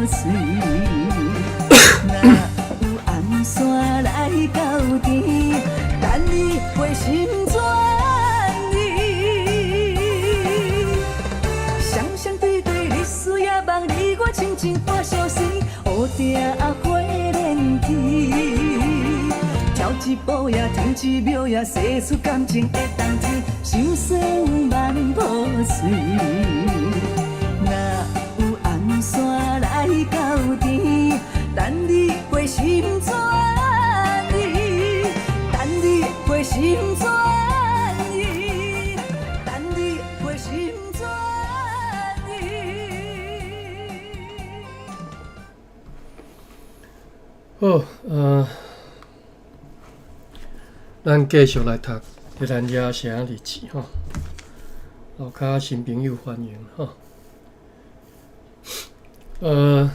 喙。若有暗线來到甜，等你回心轉意。雙雙對對，日思夜夢，你我親像半相思，烏定花連枝。跳一步呀，停一秒呀，踅出感情的冬天，心酸萬步碎。若有暗線來到甜，等你回心轉意，等你回心轉意，等你回心轉意。好，咱繼續來讀熱蘭遮城日誌吼，樓跤新朋友歡迎吼。熱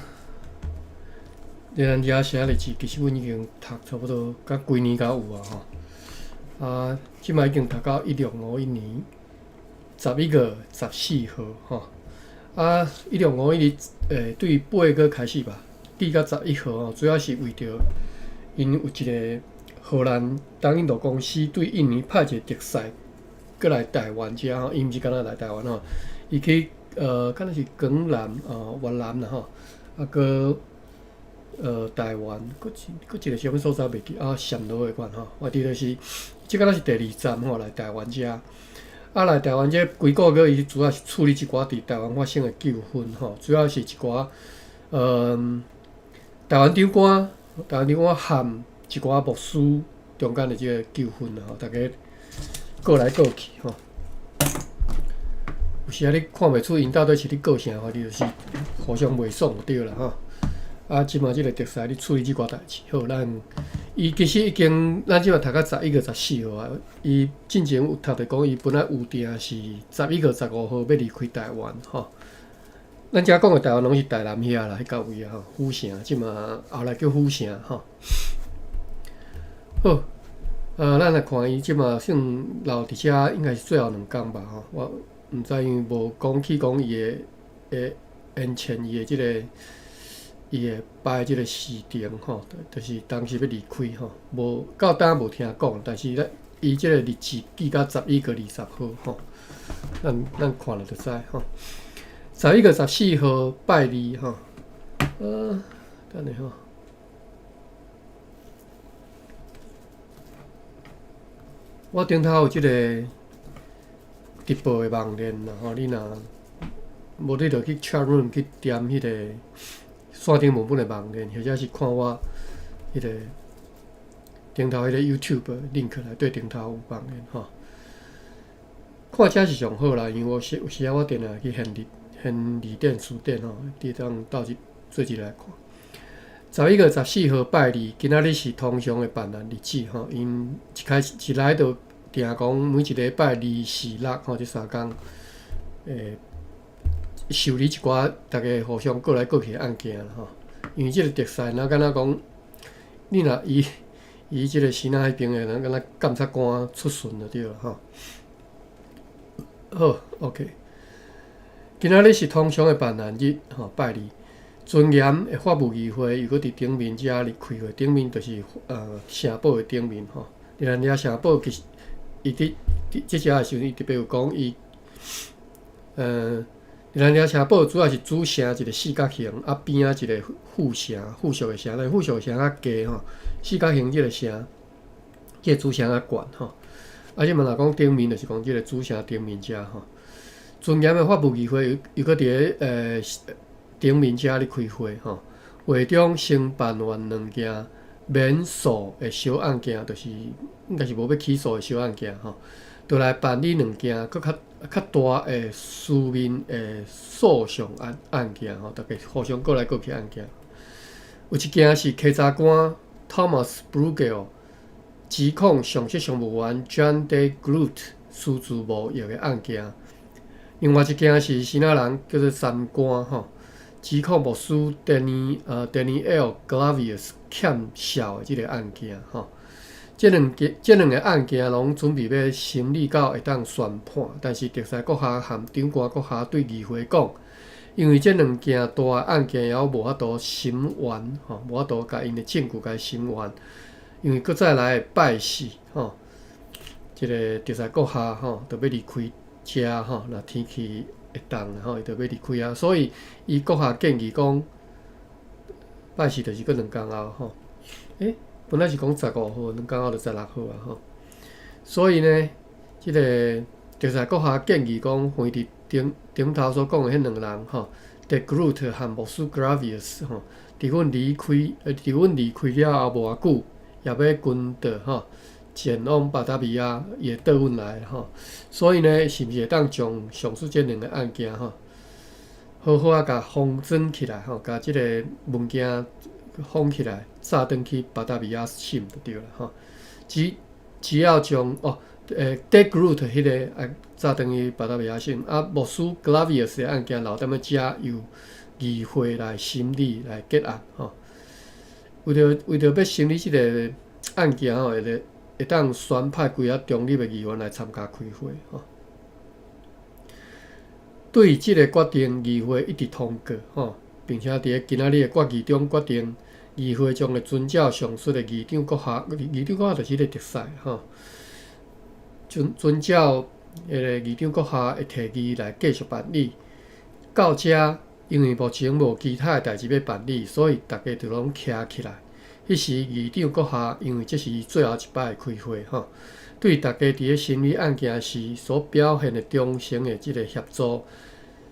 蘭遮城日誌其實阮已經讀差不多甲幾年敢有啊吼。啊，這擺已經讀到1651年11月14號吼。啊，1651年對8月開始吧，記到11號吼，主要是為著𪜶有一個荷蘭東印度公司對印尼派一個特使過來台灣遮吼，伊毋是干焦來台灣吼，伊去敢若是江南越南啦吼，啊閣台灣，閣一個啥物所在袂記啊，暹羅的款吼，我佇就是，這敢若是第二站吼來台灣遮，啊來台灣這規個月伊主要是處理一寡佇台灣發生的糾紛吼，主要是一寡台灣長官和一寡牧師中間的這個糾紛啦吼，逐家告來告去吼。有時仔你看袂出𪜶到底是咧告啥，反正就是互相袂爽就對啦吼。啊，這馬這個特使咧處理這寡代誌，好，咱伊其實已經，咱這馬讀到11月14號啊。伊進前有讀著講，伊本來預定是11月15號欲離開台灣吼。咱遮講的台灣攏是台南遐啦，彼個位啊吼，府城，這馬後來叫府城吼。好，咱來看伊這馬算留佇遮，應該是最後兩工吧吼。我毋知因為無講起講伊的會延遲伊的這個。伊會擺這個時程吼，就是當時欲離開吼，無到今無聽講，但是咧，伊這個日誌記到11月20號吼，咱看了就知吼。11月14號拜二吼，等下吼，我頂頭有這個直播的網連啦吼，你若無你就去 chat room 去點彼個。線頂文本的網連，或者是看我彼個頂頭彼個 YouTube link 內底頂頭有網連吼。看遮是上好啦，因為我時有時仔我定定去現字典書店吼，佇當鬥一做一來看。11月14號拜二，今仔日是通常的辦案日子吼。𪜶一開始一來就定講每一禮拜二、四、六吼，這三工會受理一寡逐家互相告來告去的案件啦吼，因為這個特使，若敢若講，你若伊伊這個支那彼邊的人，敢若檢察官出巡就對了吼。好，OK。今仔日是通常的辦案日吼，拜二。尊嚴的法務議會又閣佇頂面遮咧開會，頂面就是城堡的頂面吼。熱蘭遮城堡其實伊佇佇這遮的時陣，伊特別有講伊熱蘭遮城堡主要是主城一個四角形，啊邊仔一個副城，附屬的城，但附屬的城較低吼，四角形這個城，這個主城較懸吼。啊，這嘛若講頂面，就是講這個主城頂面遮吼。尊嚴的法務議會又又閣佇咧頂面遮咧開會吼。會長先辦完兩件免訴的小案件，就是應該是無欲起訴的小案件吼，就來辦理兩件閣較較大的書面的訴訟案件吼，逐家互相告來告去案件。有一件是稽查官 Thomas Bruegel 指控上席商務員 John de Groot 私自貿易的案件。另外一件是支那人叫做三官吼，指控牧師 Daniel Clavius 欠數的這个案件吼。這兩個案件攏準備欲審理到會當宣判，但是特使閣下和長官閣下對議會講，因為這兩件大案件猶無法度審完吼，無法度共𪜶的證據共審完，因為閣再來拜四吼，這个特使閣下吼，就欲離開遮吼，若天氣會凍吼，伊就欲離開啊，所以伊閣下建議講，拜四就是閣兩工後吼，欸，本來是講15號，兩工後就16號啊吼，所以呢，這个特使閣下建議講，橫佇頂頂頭所講的彼兩个人吼，De Groot 和牧師 Clavius 吼，佇阮離開了後無偌久，也欲跟著吼前往巴達維亞，伊會倒轉來吼。所以呢，是毋是會當將上述這兩个案件吼，好好仔共封存起來吼，共這个文件封起來，早轉去巴達維亞審就對啦吼。只要將哦，De Groot 彼个愛早轉去巴達維亞審，啊，牧師 Clavius 的案件留踮咧遮由議會來審理來結案吼。為著欲審理這个案件吼，會當選派幾个中立的議員來參加開會吼。對這个決定，議會一致通過吼，並且佇咧今仔日的決議中決定，議會將會遵照上述的議長閣下，議長閣下就是彼個特使吼，遵照彼个議長閣下的提議來繼續辦理。到遮，因為目前無其他的代誌欲辦理，所以逐家就攏徛起來。彼時議長閣下，因為這是伊最後一擺的開會吼，對逐家佇咧審理案件時所表現的忠誠的這个協助，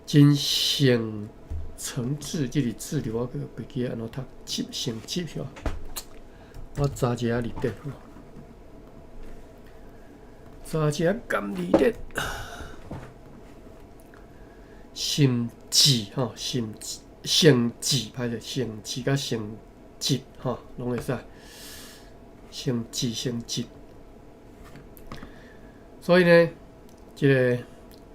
真誠誠摯這个字我閣袂記得按怎讀，誠摯是吧？我查一下字典吼，查一下含字典，誠摯吼，誠誠摯歹勢，誠摯佮誠摯吼，攏會使，誠摯誠摯。所以呢，這个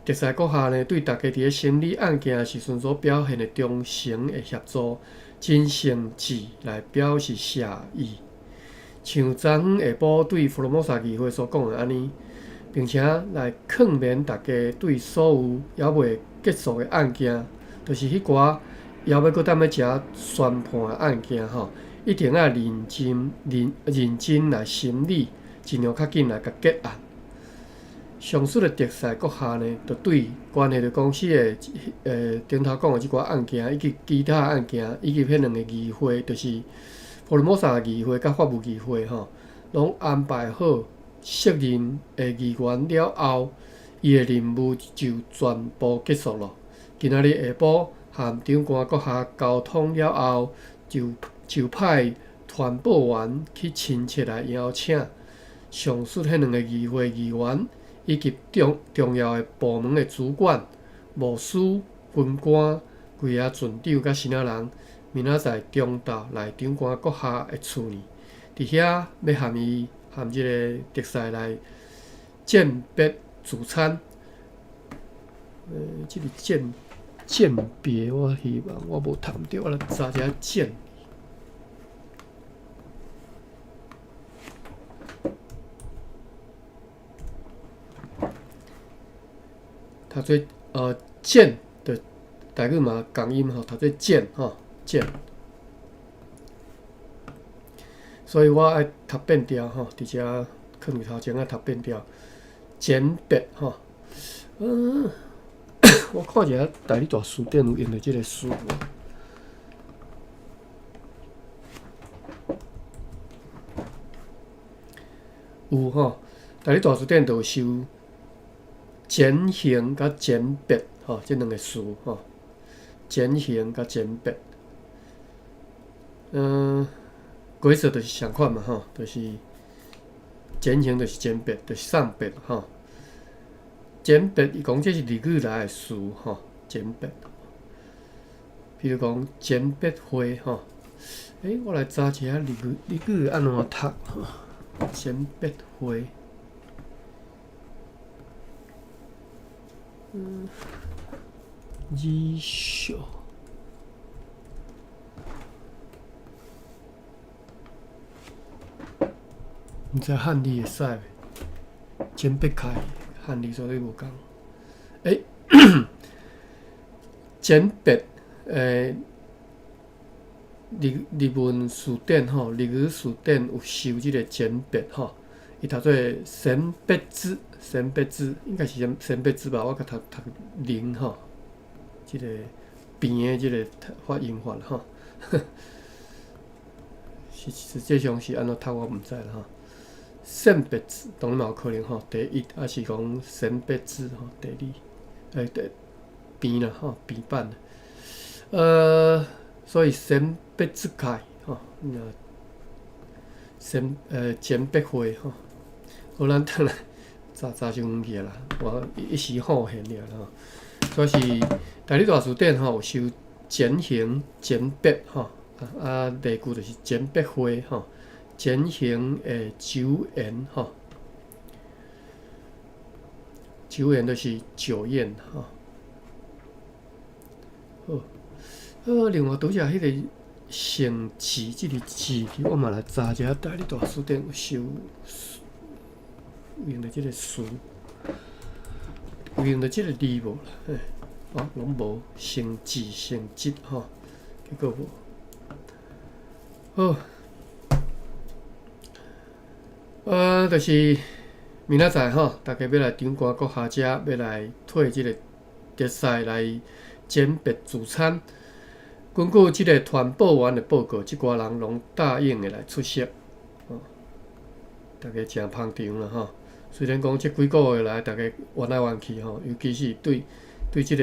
特使閣下呢，對逐家佇咧審理案件時陣所表現的忠誠的協助，真誠摯來表示謝意。像昨昏下晡對福羅摩薩議會所講的按呢，並且來勸勉逐家對所有猶未結束的案件，就是彼寡猶欲閣踮咧遮宣判的案件吼，一定愛認真、認真來審理，盡量較緊來共結案。上述的特使閣下呢，就對關係著公司的頂頭講的這寡案件，以及其他案件，以及彼兩个議會，就是福爾摩沙議會佮法務議會吼，攏安排好適任的議員了後，伊的任務就全部結束囉。今仔日下晡和長官閣下溝通了後，就派傳報員去親切來邀請上述彼兩个議會議員，以及重要的部門的主管、牧師、軍官、幾个船長佮爍爁人，明仔載中晝來長官閣下的厝裡，佇遐欲含伊含這个特使來餞別聚餐。這个餞別，我希望我無讀毋著，我來查一下餞。讀做餞就台語嘛仝音吼，讀做餞吼餞。所以我愛讀變調吼，佇遮囥佇頭前愛讀變調，餞別吼。我看一下台語大辭典有用著這个詞無？有吼，台語大辭典就有收餞行佮餞別吼，這兩个詞吼，餞行佮餞別。規則就是相款嘛吼，就是餞行就是餞別，就是送別吼。餞別，伊講這是日語來的詞吼，餞別。比如講餞別會吼，我來查一下日語，日語按怎讀？餞別會。日秀。毋知漢字會使袂？餞別開，漢字所以無仝。簡筆日日文辭典吼，日語辭典有收這個簡筆吼，伊讀做選筆字，選筆字應該是選選筆字吧？我共讀讀零吼，這個平的這個發音法吼，實實際上是按怎讀我毋知啦吼。選筆字當然嘛有可能吼，第一抑是講選筆字吼，第二第平啦吼，平板。所以選筆字會吼，若選簡筆會吼，好，咱轉來查查傷遠去啊啦，我一時恍神爾啦吼。主要是台語大辭典吼有收簡形簡筆吼，啊例句就是簡筆會吼，簡形的酒宴吼，酒宴就是酒宴吼。好，另外拄才彼個成字這個字，我嘛來查一下台語大辭典有收用著這個詞，有用著這個字無啦？嘿，哦，攏無成字成質吼，結果無。好，就是明仔載吼，大家欲來長官閣下遮，欲來退這個特賽來餞別聚餐。根據這個團報員的報告，這寡人攏答應會來出席，吼，大家誠捧場啦吼。雖然講這幾個月來，大家怨來怨去吼，尤其是對對這個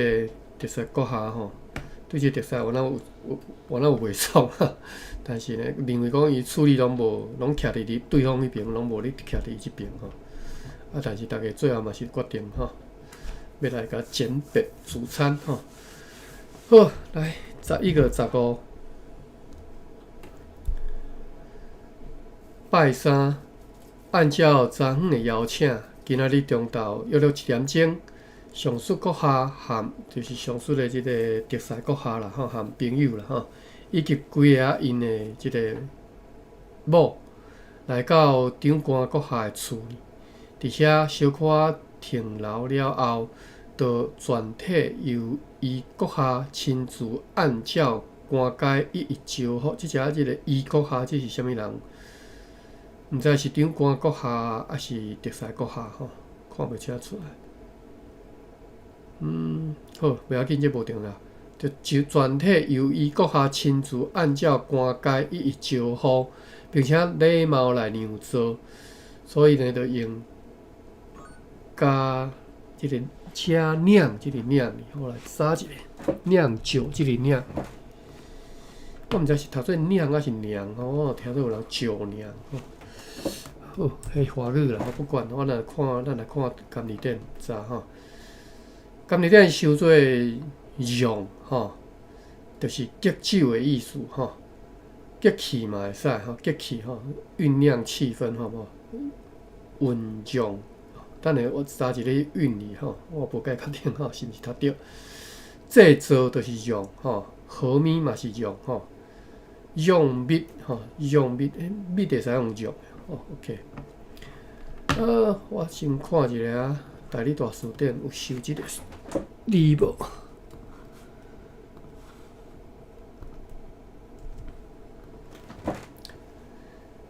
特賽閣下吼，對這個特賽原來有有原來有袂爽，但是呢，認為講伊處理攏無，攏徛佇你對方彼邊，攏無咧徛佇伊這邊吼。啊，但是大家最後嘛是決定吼，欲來共餞別聚餐吼。好，來11月15，拜三，按照昨昏的邀請，今仔日中晝約略一點鐘，上述閣下含就是上述的這個特賽閣下啦吼，含朋友啦吼，以及幾个𪜶的這個某來到長官閣下的厝，佇遐小可停留了後，就全體由伊閣下親自按照官階一一招呼。這只這個伊閣下這是啥物人？毋知是長官閣下，抑是特賽閣下吼，看袂清出來。好，袂要緊，這無重要。就就全體由伊閣下親自按照官階一一招呼，並且禮貌來讓座，所以呢，就用加這個加釀這個釀，我來查一下釀酒這個釀。我毋知是讀做釀抑是釀吼，我有聽說有人酒釀吼。好，彼華語啦，我不管，我來看，咱來看金字典查吼。金字典收做釀吼，就是激酒的意思吼。激氣嘛會使吼，激氣吼，醞釀氣氛吼無？醞釀，等下我查一個韻字吼，我無介確定吼，是毋是讀著？製造就是釀吼，和麵嘛是釀吼，釀蜜吼，釀蜜，蜜會使用釀哦。OK，我先看一下啊，台語大辭典有收這個字無？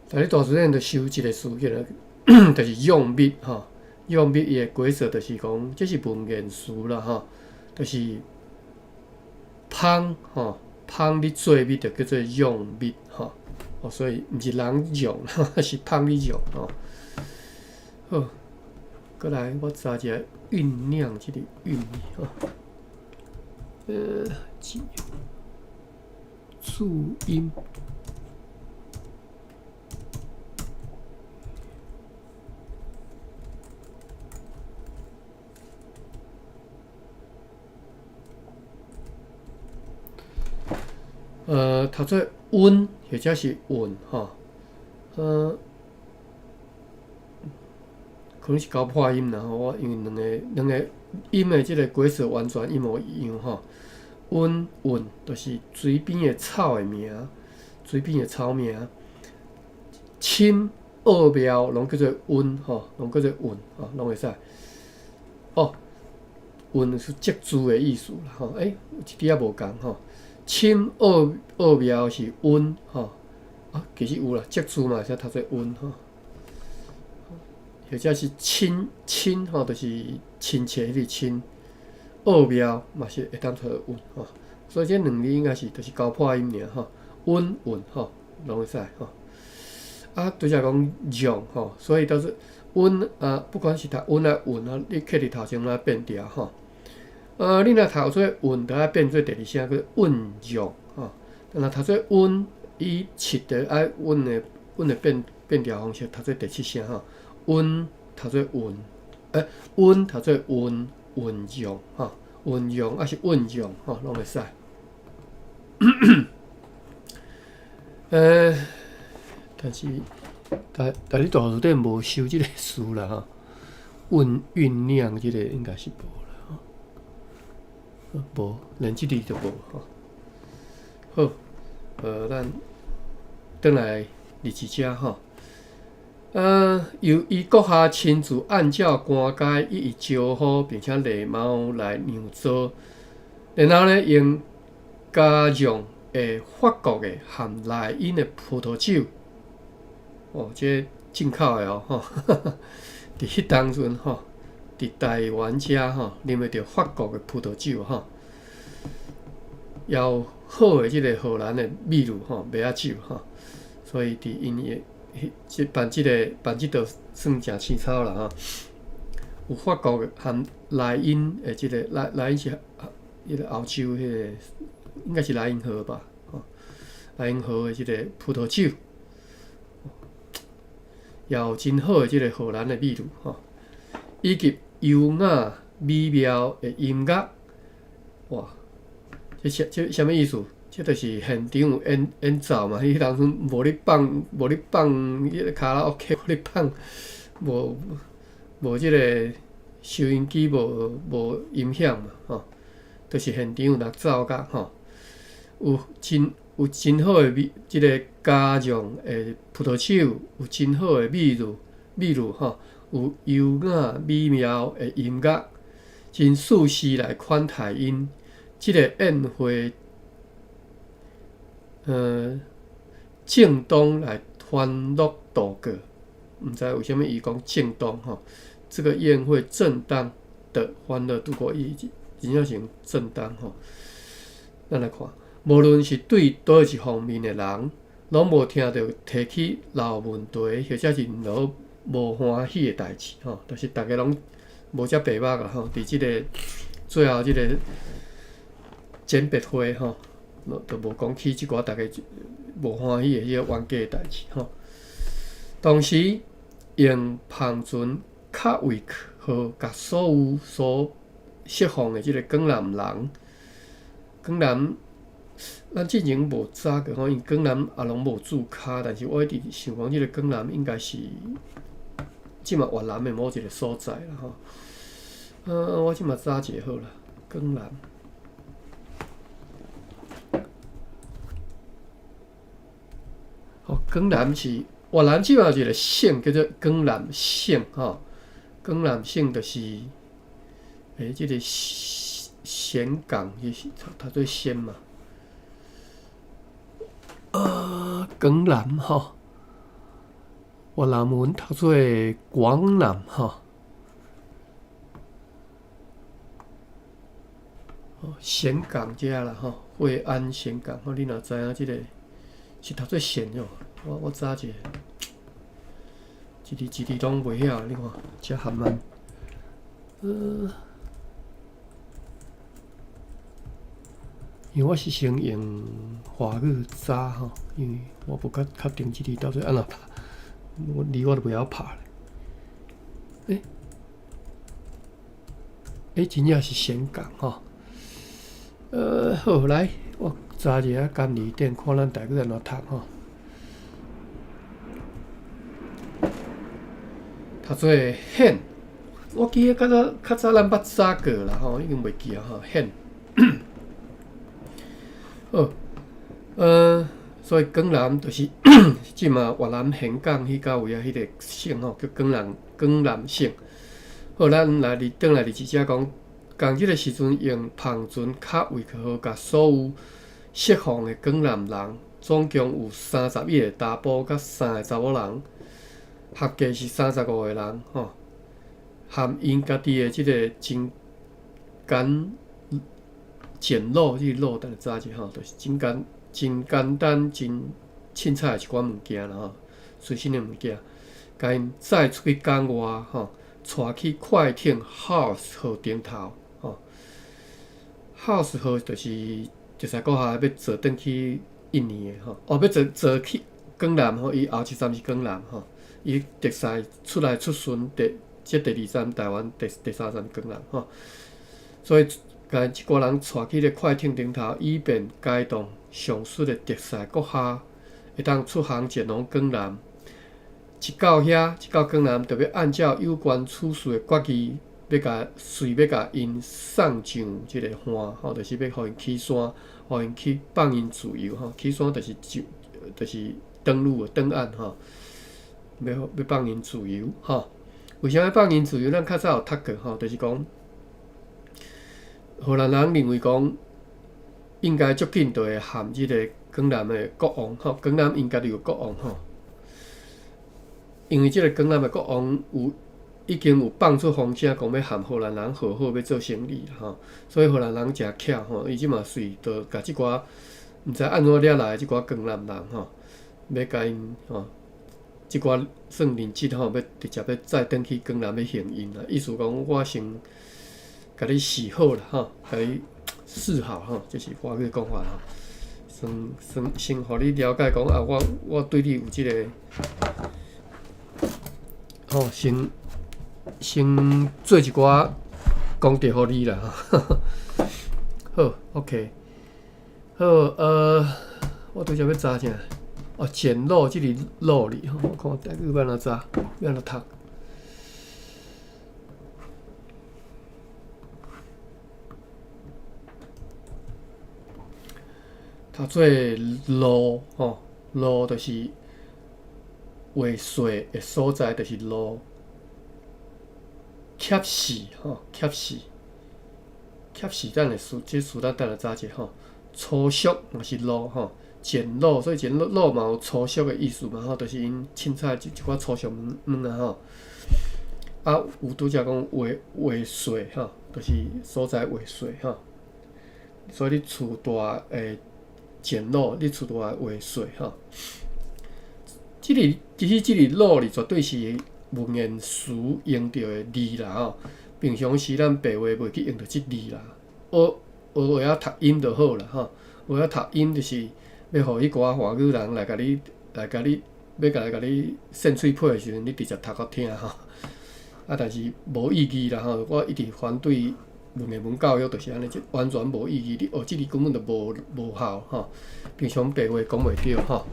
台語大辭典就收一個詞，叫做就是釀蜜吼，釀蜜伊的解說就是講，這是文言詞啦吼，就是蜂吼，蜂咧做蜜就叫做釀蜜吼，哦，所以毋是人釀，是蜂咧釀吼。好，閣來我查一下醞釀這個韻吼，注音。讀做溫或者是韻吼，可能是搞破音啦吼。我因為兩個音的這個解說完全一模一樣吼。溫韻就是水邊的草的名，水邊的草名。深奧妙攏叫做韻吼，攏叫做韻吼，攏會使。哦，韻是積聚的意思啦吼。欸，有一滴仔無仝吼。深奧奧妙是韻吼，啊，其實有啦，積聚嘛會使讀做韻吼。或者是親親吼，就是親切彼個親，奧妙嘛是會當讀做韻吼。所以這兩字應該是就是交破音爾吼，韻韻吼，攏會使吼。啊，拄才講讓吼，所以都是韻啊，不管是讀韻抑韻啊，你刻佇頭前攏愛變調吼。你若讀做韻，就愛變做第二聲，叫韻讓吼。若讀做韻，以七就愛韻的韻的變變調方式讀做第七聲吼。韻讀做韻，欸，韻讀做韻韻讓吼，韻讓抑是韻讓吼，攏會使。但是，但但你大字典無收這个詞啦吼，韻韻釀這个應該是無啦吼，無，連這字都無吼。好，咱轉來日誌遮吼。由伊閣下親自按照官階一一招呼，並且禮貌來讓座，然後呢，用加釀的法國的含萊茵的葡萄酒，哦，這進口的哦，吼，佇彼當陣吼，佇台灣遮吼，啉會著法國的葡萄酒吼，也有好的這个荷蘭的秘魯吼，麥仔酒吼，所以佇𪜶的。這辦這个辦這道算誠凄草啦吼，有法國含萊茵的這个萊萊茵是彼个歐洲彼个，應該是萊茵河吧？吼，萊茵河的這个葡萄酒，也有真好的這个荷蘭的秘魯吼，以及優雅美妙的音樂，哇！這啥這啥物意思？這就是現場有演演奏嘛，彼當陣無咧放，無咧放彼个卡拉 OK，無咧放，無無這个收音機，無無音響嘛，吼，就是現場有人奏樂吼，有真有真好的美，這个加釀的葡萄酒，有真好的秘魯秘魯吼，有優雅美妙的音樂，真適時來款待𪜶，這个宴會。正當來歡樂度過，毋知為啥物伊講正當吼？這個宴會正當的歡樂度過，伊真正是用正當吼。咱來看，無論是對佗一方面的人，攏無聽著提起老問題，或者是任何無歡喜的代誌吼，就是逐家攏無遮白目啦吼。佇這个最後這個餞別會吼。都無講起這寡逐家無歡喜的彼個冤家的代誌吼。同時用帆船卡維克號，共所有所釋放的這个江南人，江南咱之前無查過吼，因為江南也攏無註跤，但是我一直想講，這个江南應該是這馬越南的某一个所在啦吼。我這馬查一下好啦，江南。哦，江南是越南這馬有一个省叫做江南省吼，江南省就是，欸，這个峴港，伊是讀做峴嘛。江南吼，越南文讀做廣南吼。峴港遮啦吼，惠安峴港吼，你若知影這个。是讀做峴哦，我我查一下，一字一字攏袂曉，你看遮含慢。因為我是先用華語查吼，因為我無較確定這字到底按怎拍，我字我都袂曉拍咧。欸，欸，真正是峴港吼。好來。我查一下簡字典，看咱台語按怎讀吼。讀做現，我記得較早較早咱捌查過啦吼，已經袂記啊吼。現，好，所以江南就是這馬越南峴港彼到位啊，彼個省吼叫江南江南省。好，咱來佇轉來佇這講，仝這个時陣用帆船卡維克號，共所有釋放的江南人，總共有31個查埔佮三个查某人，合計是35個人吼，含𪜶家己的這个真簡簡陋，這個陋等下查者吼，就是真簡真簡單、真凊彩的一寡物件啦吼，隨身的物件，共𪜶載出去港外吼，帶去快艇 House 號頂頭吼，House 號就是特賽閣下欲坐轉去印尼的吼，哦，欲坐坐去江南吼，伊後一站是江南吼，伊特賽出來出巡第這第二站台灣，第第三站江南吼，所以共這寡人帶去咧快艇頂頭，以便解凍上述的特賽閣下會當出航前往江南。一到遐，一到江南，就欲按照有關處事的決議，欲共隨欲共𪜶送上這個岸，吼，就是欲予𪜶起山，予𪜶去放𪜶自由，吼，起山就是就就是登陸的登岸，吼，欲欲放𪜶自由，吼。為啥欲放𪜶自由？咱較早有讀過，吼，就是講荷蘭人認為講應該足緊就會和這个江南的國王，吼，江南𪜶家己有國王，吼。因為這个江南的國王有已經有放出風聲，講欲和荷蘭人和好，欲做生意啦，吼，所以荷蘭人誠巧，吼，伊這馬隨就共這寡毋知按怎掠來的這寡江南人，吼，欲共𪜶吼，這寡算人質，吼，欲直接欲載轉去江南欲還𪜶啦。意思講我先共你示好啦，吼，共你示好，吼，這是華語講法，吼，先先先予你了解講啊，我我對你有這个。吼，先先做一寡功德予你啦。好，OK，好，我拄才欲查啥？哦，簡陋這个陋字，吼，我看台語欲按怎查，欲按怎讀？讀做路，吼，路就是。畫細的所在就是路，怯死吼，怯死，怯死等下詞，這詞咱等下查者吼。粗俗嘛是路吼，簡陋，所以簡陋陋嘛有粗俗的意思嘛吼，就是𪜶凊彩一一寡粗俗物物仔吼。啊，有拄才講畫畫細吼，就是所在畫細吼。所以你厝大會簡陋，你厝大會畫細吼。這个其實這个陋字絕對是文言詞用著的字啦吼。平常時咱白話袂去用著這字啦，學學會曉讀音就好啦吼。學會曉讀音就是欲予彼寡華語人來共你來共你欲來共你扇喙皮的時陣，你直接讀予聽吼。啊，但是無意義啦吼。我一直反對文言文教育，就是按呢，這完全無意義。你學這字根本就無無效吼。平常白話講袂著吼。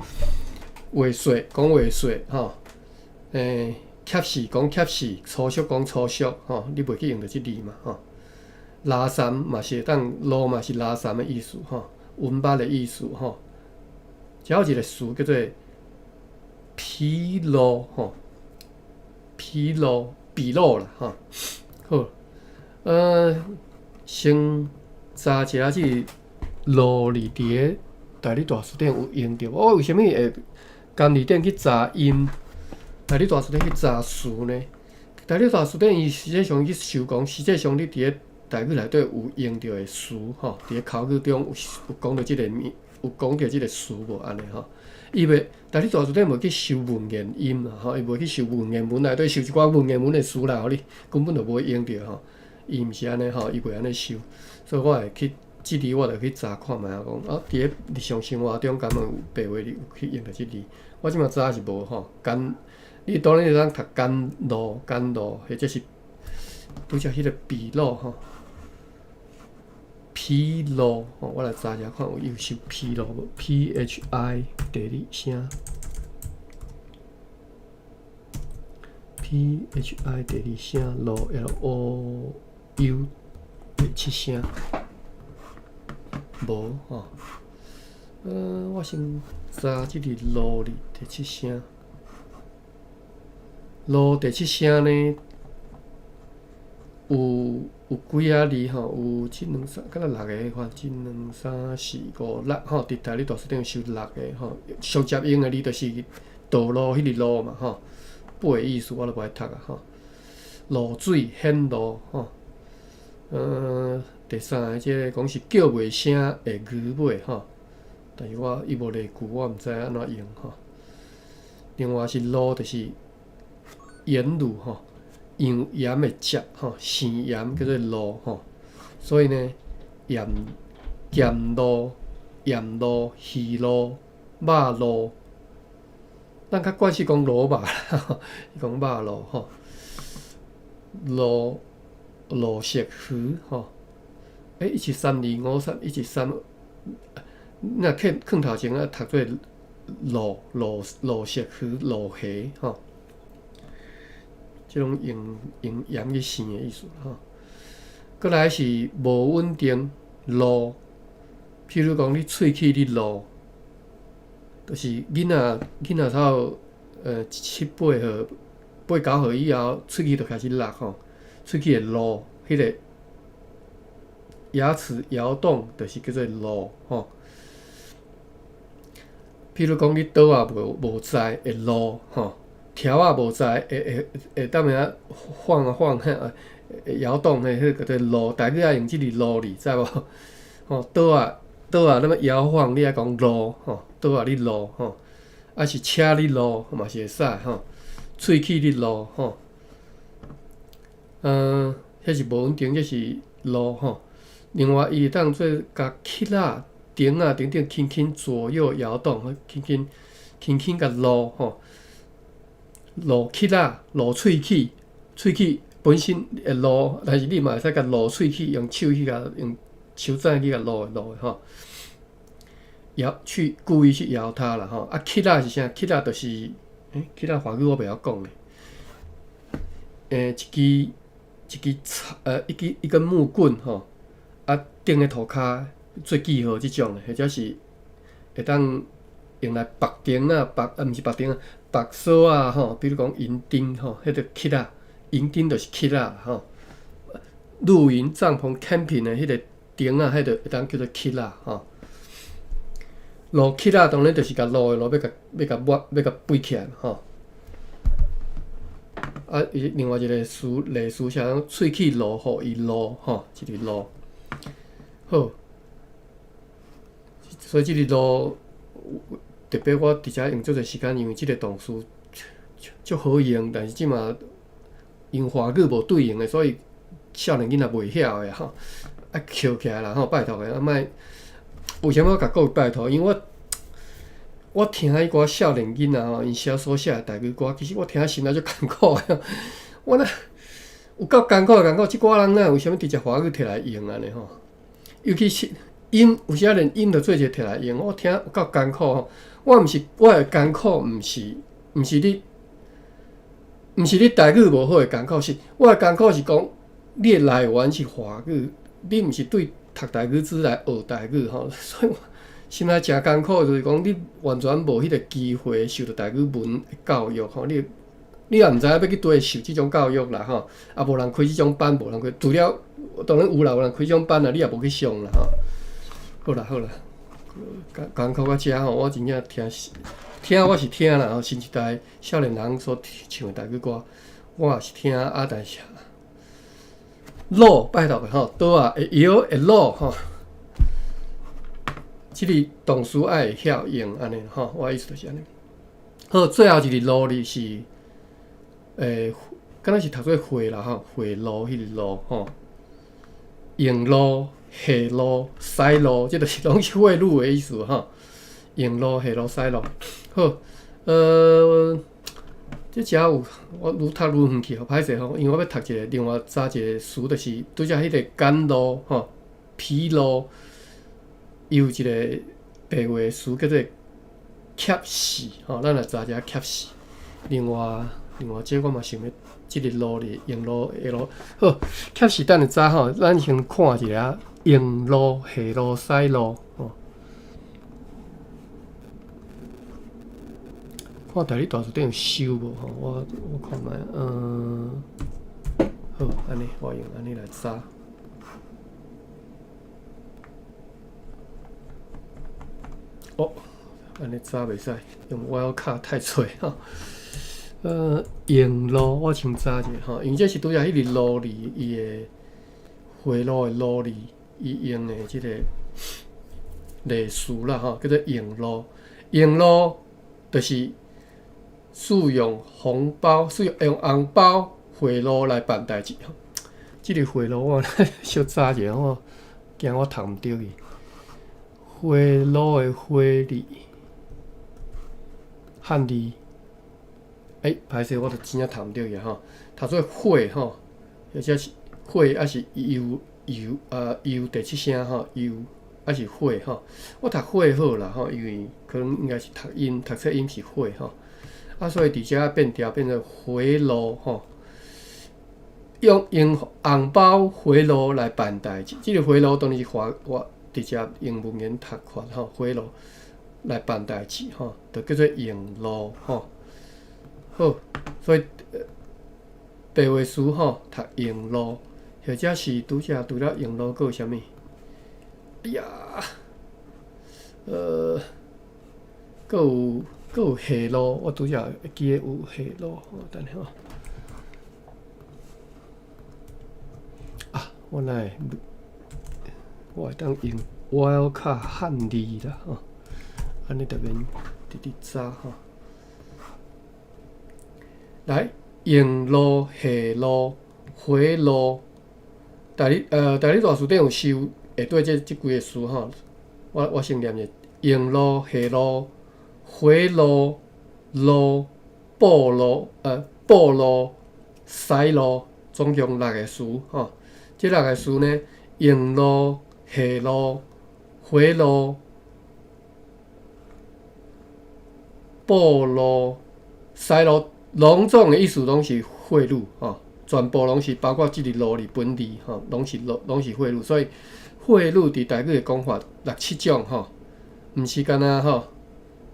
畫細講畫細吼，怯死講怯死，粗俗講粗俗吼，你袂去用著這字嘛吼。垃圾嘛是會當，路嘛是垃圾的意思吼，文捌的意思吼。遮有一个詞叫做疲勞吼，疲勞疲勞啦吼。好，先查一下這个路字佇个台語大辭典有用著無？我為啥物會仝字典去查音，台語大辭典去查詞呢？台語大辭典伊實際上去想講，實際上你佇个台語內底有用著的詞吼，佇个口語中有有講著這个物，有講著這个詞無按呢吼？伊袂台語大辭典袂去收文言音啦吼，伊袂去收文言文內底收一寡文言文的詞來予你，根本就無用著吼。伊毋是按呢吼，伊袂按呢收，所以我會去。這字我就去查看覓仔講，啊，佇个日常生活中敢有白話有去用著這字？我這馬查是無吼。簡，你當然會當讀簡陋、簡陋，或者是拄才彼个疲勞吼，疲勞吼，我來查一下看有有收疲勞無？P H I 第二聲，P H I 第二聲，勞 L O U 第七聲。無吼，我先查這个路字第七聲，路第七聲呢，有幾仔字吼，有一兩三，敢若六个款，一兩三四五六吼。佇台語大辭典有收六个吼，上捷用的字就是道路彼个路嘛吼，八个意思我都無愛讀啊吼。露水顯露吼，第三个這个講是叫袂聲的魚尾吼，但是我伊無例句，我毋知按怎用吼。另外是滷，就是鹽滷吼，用鹽的汁吼，生鹽叫做滷吼，所以呢，鹽鹹滷、鹽滷、魚滷、肉滷，咱較慣勢講滷肉啦，伊講肉滷吼，蘆蘆石魚吼，欸，一三二五三一三，你若囥囥頭前啊，讀做蘆蘆蘆石魚蘆蝦吼，這攏用用鹽去生的意思吼。閣來是無穩定露，譬如講你喙齒咧露，就是囡仔頭七八歲、八九歲以後，喙齒就開始落吼，喙齒會露，彼个牙齒搖動，就是叫做露吼。譬如講你桌仔無載會露吼，條仔無載會會會當下晃啊晃，會搖動，彼個叫做露。台語愛用這個露字，知無？吼，桌仔桌仔那麼搖晃，你愛講露吼，桌仔咧露吼，抑是車咧露嘛是會使吼，喙齒咧露吼。彼是無穩定，這是露吼。另外，伊會當做共起仔、燈仔等等輕輕左右搖動，輕輕輕輕共露吼，露起仔、露喙齒，喙齒本身會露，但是你嘛會使共露喙齒，用手去共用手指去共露露吼，搖去故意去搖它啦吼。啊，起仔是啥？起仔就是，起仔華語我袂曉講咧。一支一支草，一支一根木棍吼，啊，釘佇塗跤做記號這種的，或者是會當用來縛釘仔，縛啊，毋是縛釘仔，縛索仔吼。比如講營釘吼，彼個起仔，營釘就是起仔吼。露營帳篷 camping 的彼個釘仔，彼個會當叫做起仔吼。露起仔當然就是共露的露，欲共欲共抹，欲共背起來吼。啊，伊另外一個詞例詞寫講喙齒露，予伊露吼，一個露。好，所以這個露特別我佇遮用足濟時間，因為這個動詞足好用，但是這馬用華語無對應的，所以少年囡仔袂曉的吼。愛抾起來啦吼，拜託的，啊莫。為啥物我共各位拜託？因為我聽彼寡少年囡仔吼，𪜶寫所寫的台語歌，其實我聽心內足艱苦的。我若有夠艱苦的艱苦，這寡人哪為啥物直接華語摕來用按呢吼？尤其是音，有時仔連音都做者摕來用，我聽有夠艱苦吼。我毋是我的艱苦，毋是你台語無好的艱苦，是我的艱苦是講你的來源是華語，你毋是對讀台語字來學台語吼，所以我心內誠艱苦，就是講你完全無彼個機會受著台語文的教育吼，你也毋知影欲去佗受這種教育啦吼，也無人開這種班，無人開，除了當然有啦，有人開這種班啦，你也無去上啦吼。好啦好啦，艱苦到遮吼，我真正聽聽我是聽啦吼，新一代少年人所唱的台語歌，我也是聽啊，但是露拜託的吼，桌仔會搖會露吼，這個動詞愛會曉用按呢吼，我意思就是按呢。好，最後一個露字是，敢若是讀做賄啦吼，賄賂彼個賂吼，用路、下路、使路，這就是攏是賄賂的意思吼。用路、下路、使路，好，這遮有我愈讀愈遠去，歹勢吼，因為我欲讀一個另外查一個詞，就是拄才彼個簡露吼，疲勞，伊有一個白話詞叫做怯死吼，咱來查一下怯死。另外，另外這我嘛想欲這個路哩，用路下路好，怯死等下查吼，咱先看一下用路、下路、使路吼。看台語大辭典有收無吼？我看覓，好，按呢我用按呢來查。哦，按呢查袂使，用 wildcard 太濟吼。瓔珞我先查者吼，因為這是拄才彼个珞字，伊的賄賂的珞字，伊用的這个例詞啦吼，叫做瓔珞。瓔珞就是使用紅包，使用用紅包賄賂來辦代誌吼。這个賄賂我小查者吼，驚我讀毋著去。賄賂的賄字，漢字。欸，歹勢，我著真正讀毋著去吼。讀做賄吼，或者是賄，抑是又又啊又第七聲吼，又抑是賄吼。我讀賄好啦吼，因為可能應該是讀音，讀冊音是賄吼。啊，所以佇遮變調變做賄賂吼，用紅包賄賂來辦代誌。這个賄賂當然是華我直接用文言讀法吼，賄賂來辦代誌吼，就叫做瓔珞吼。好，所以白話詞吼讀瓔珞，或者是拄才除了瓔珞，閣有啥物？哎呀，閣有下路，我拄才會記得有下路，等下吼。啊，我哪會我會當用 wildcard 漢字啦吼，按呢特免直直查吼。來，瓔珞、下路、賄賂，台語大辭典有收下底這幾個詞吼，我先念者：瓔珞、下路、賄賂、路、暴露、暴露、屎路，總共六個詞吼。這六個詞呢，瓔珞、下路、賄賂、暴露、屎路。攏總的意思攏是賄賂吼，全部攏是包括這個珞字本字吼，攏是賄賂，所以賄賂佇台語的講法六七種吼，毋是干焦吼，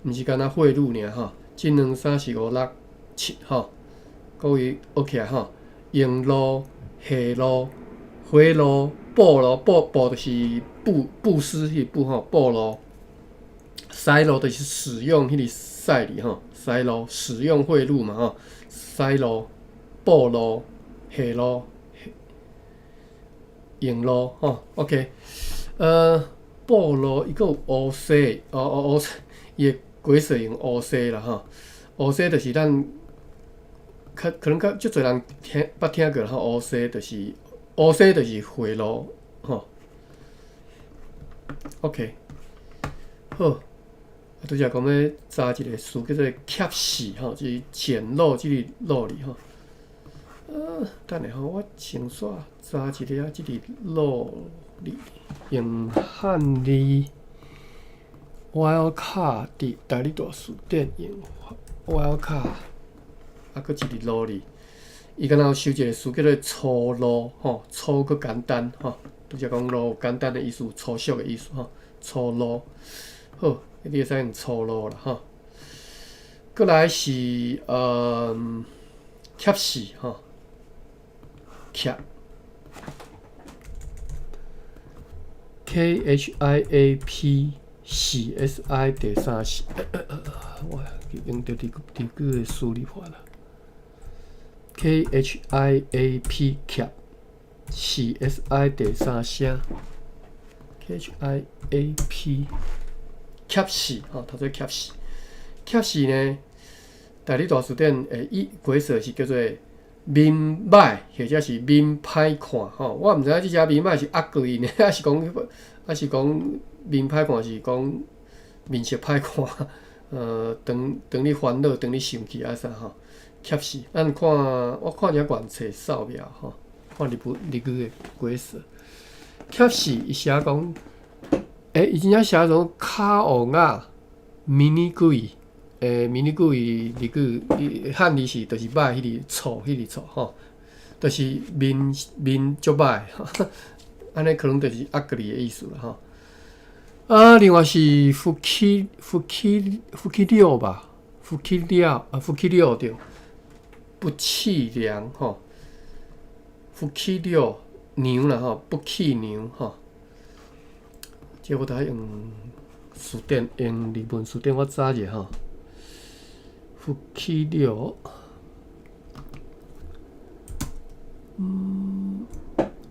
毋是干焦賄賂爾吼，一兩三四五六七吼，各位學起來吼，瓔珞、下路、賄賂、暴露、暴暴就是布施彼個布吼，暴露、屎路就是使用彼個屎字吼，屎路使用賄賂嘛吼，屎路、暴露、下路、瓔珞吼，OK，暴露伊閣有烏西，哦哦烏，伊的解釋用烏西啦吼，烏西就是咱較可能較足濟人聽捌聽過吼，烏西就是賄賂吼，OK，好。拄才講欲查一个詞叫做怯死吼，就是簡陋這个陋字吼。等下吼，我先煞查一下這个陋字，用漢字 wildcard 佇台語大辭典用 wildcard，啊，閣一个陋字，伊敢若有收一个詞叫做粗魯吼，粗閣簡單吼，拄才講魯簡單的意思，粗俗的意思吼，粗魯。好，你會使用粗魯啦吼。閣來是怯死吼，怯 K H I A P 死 S I 第三聲，我用著第幾個輸入法啦？K H I A P 怯死 S I 第三聲，K H I A P 怯死吼，讀做怯死。怯死呢，台語大辭典的意解釋是叫做面歹，或者是面歹看吼。我毋知影這隻面歹是壓過伊呢，抑是講面歹看是講面色歹看。當你煩惱，當你生氣啊啥吼。怯死，咱看我看一下原冊掃描吼，看日本日語的解釋。怯死伊寫講，伊真正寫做卡王仔迷你鬼，迷你鬼日語漢字是就是歹彼个錯彼个錯吼，就是面足歹，按呢可能就是壓過的意思啦吼。啊，另外是夫妻夫妻夫妻料吧，夫妻料啊，夫妻料對，不契良吼，夫氣了娘啦吼，不氣娘吼。這我著愛用辭典，用日文辭典我查者吼。夫氣了，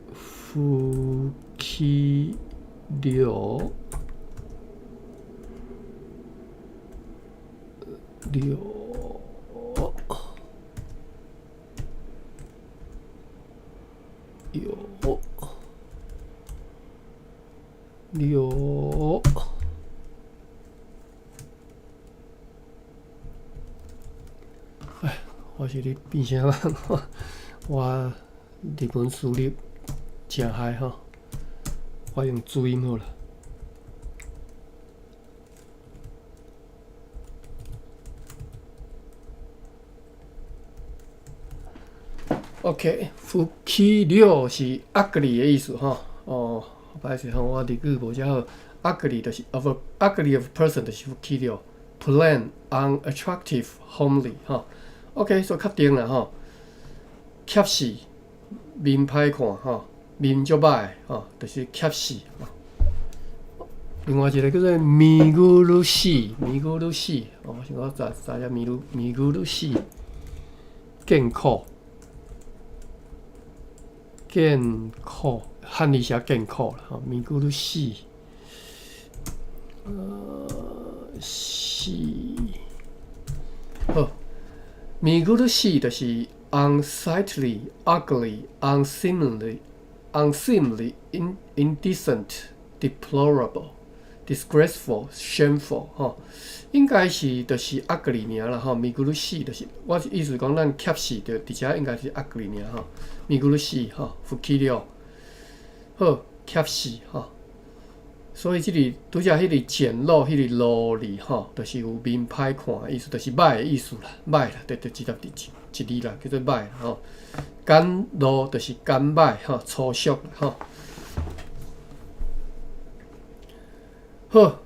夫氣了，了。有有，哎，我是咧變啥人？我日文輸入誠害吼，我用注音好啦。OK，夫氣了是 ugly 的意思吼。哦，歹勢吼，我日語無遮好。ugly 就是 of a ugly of person 就是夫氣了，plain unattractive homely 吼。OK，所以確定啦吼。怯死，面歹看吼，面足歹吼，就是怯死。另外一個叫做見苦しい，見苦しい，哦，我想講查查下見見苦しい，艱苦。艱苦，漢字寫艱苦啦，吼，見苦しい，是，好，見苦しい就是 unsightly, ugly, unseemly, unseemly, indecent, deplorable, disgraceful, shameful，吼，應該是就是 ugly 爾啦，吼，見苦しい就是，我是意思講咱怯死著佇遮應該是 ugly 爾吼。見苦しい吼，夫氣了，好，怯死吼。所以這裡拄則彼個簡陋，彼個陋字吼，就是有面歹看的意思，就是歹的意思啦，歹啦，就直接一字啦，叫做歹吼。簡陋就是簡歹吼，粗俗吼。好，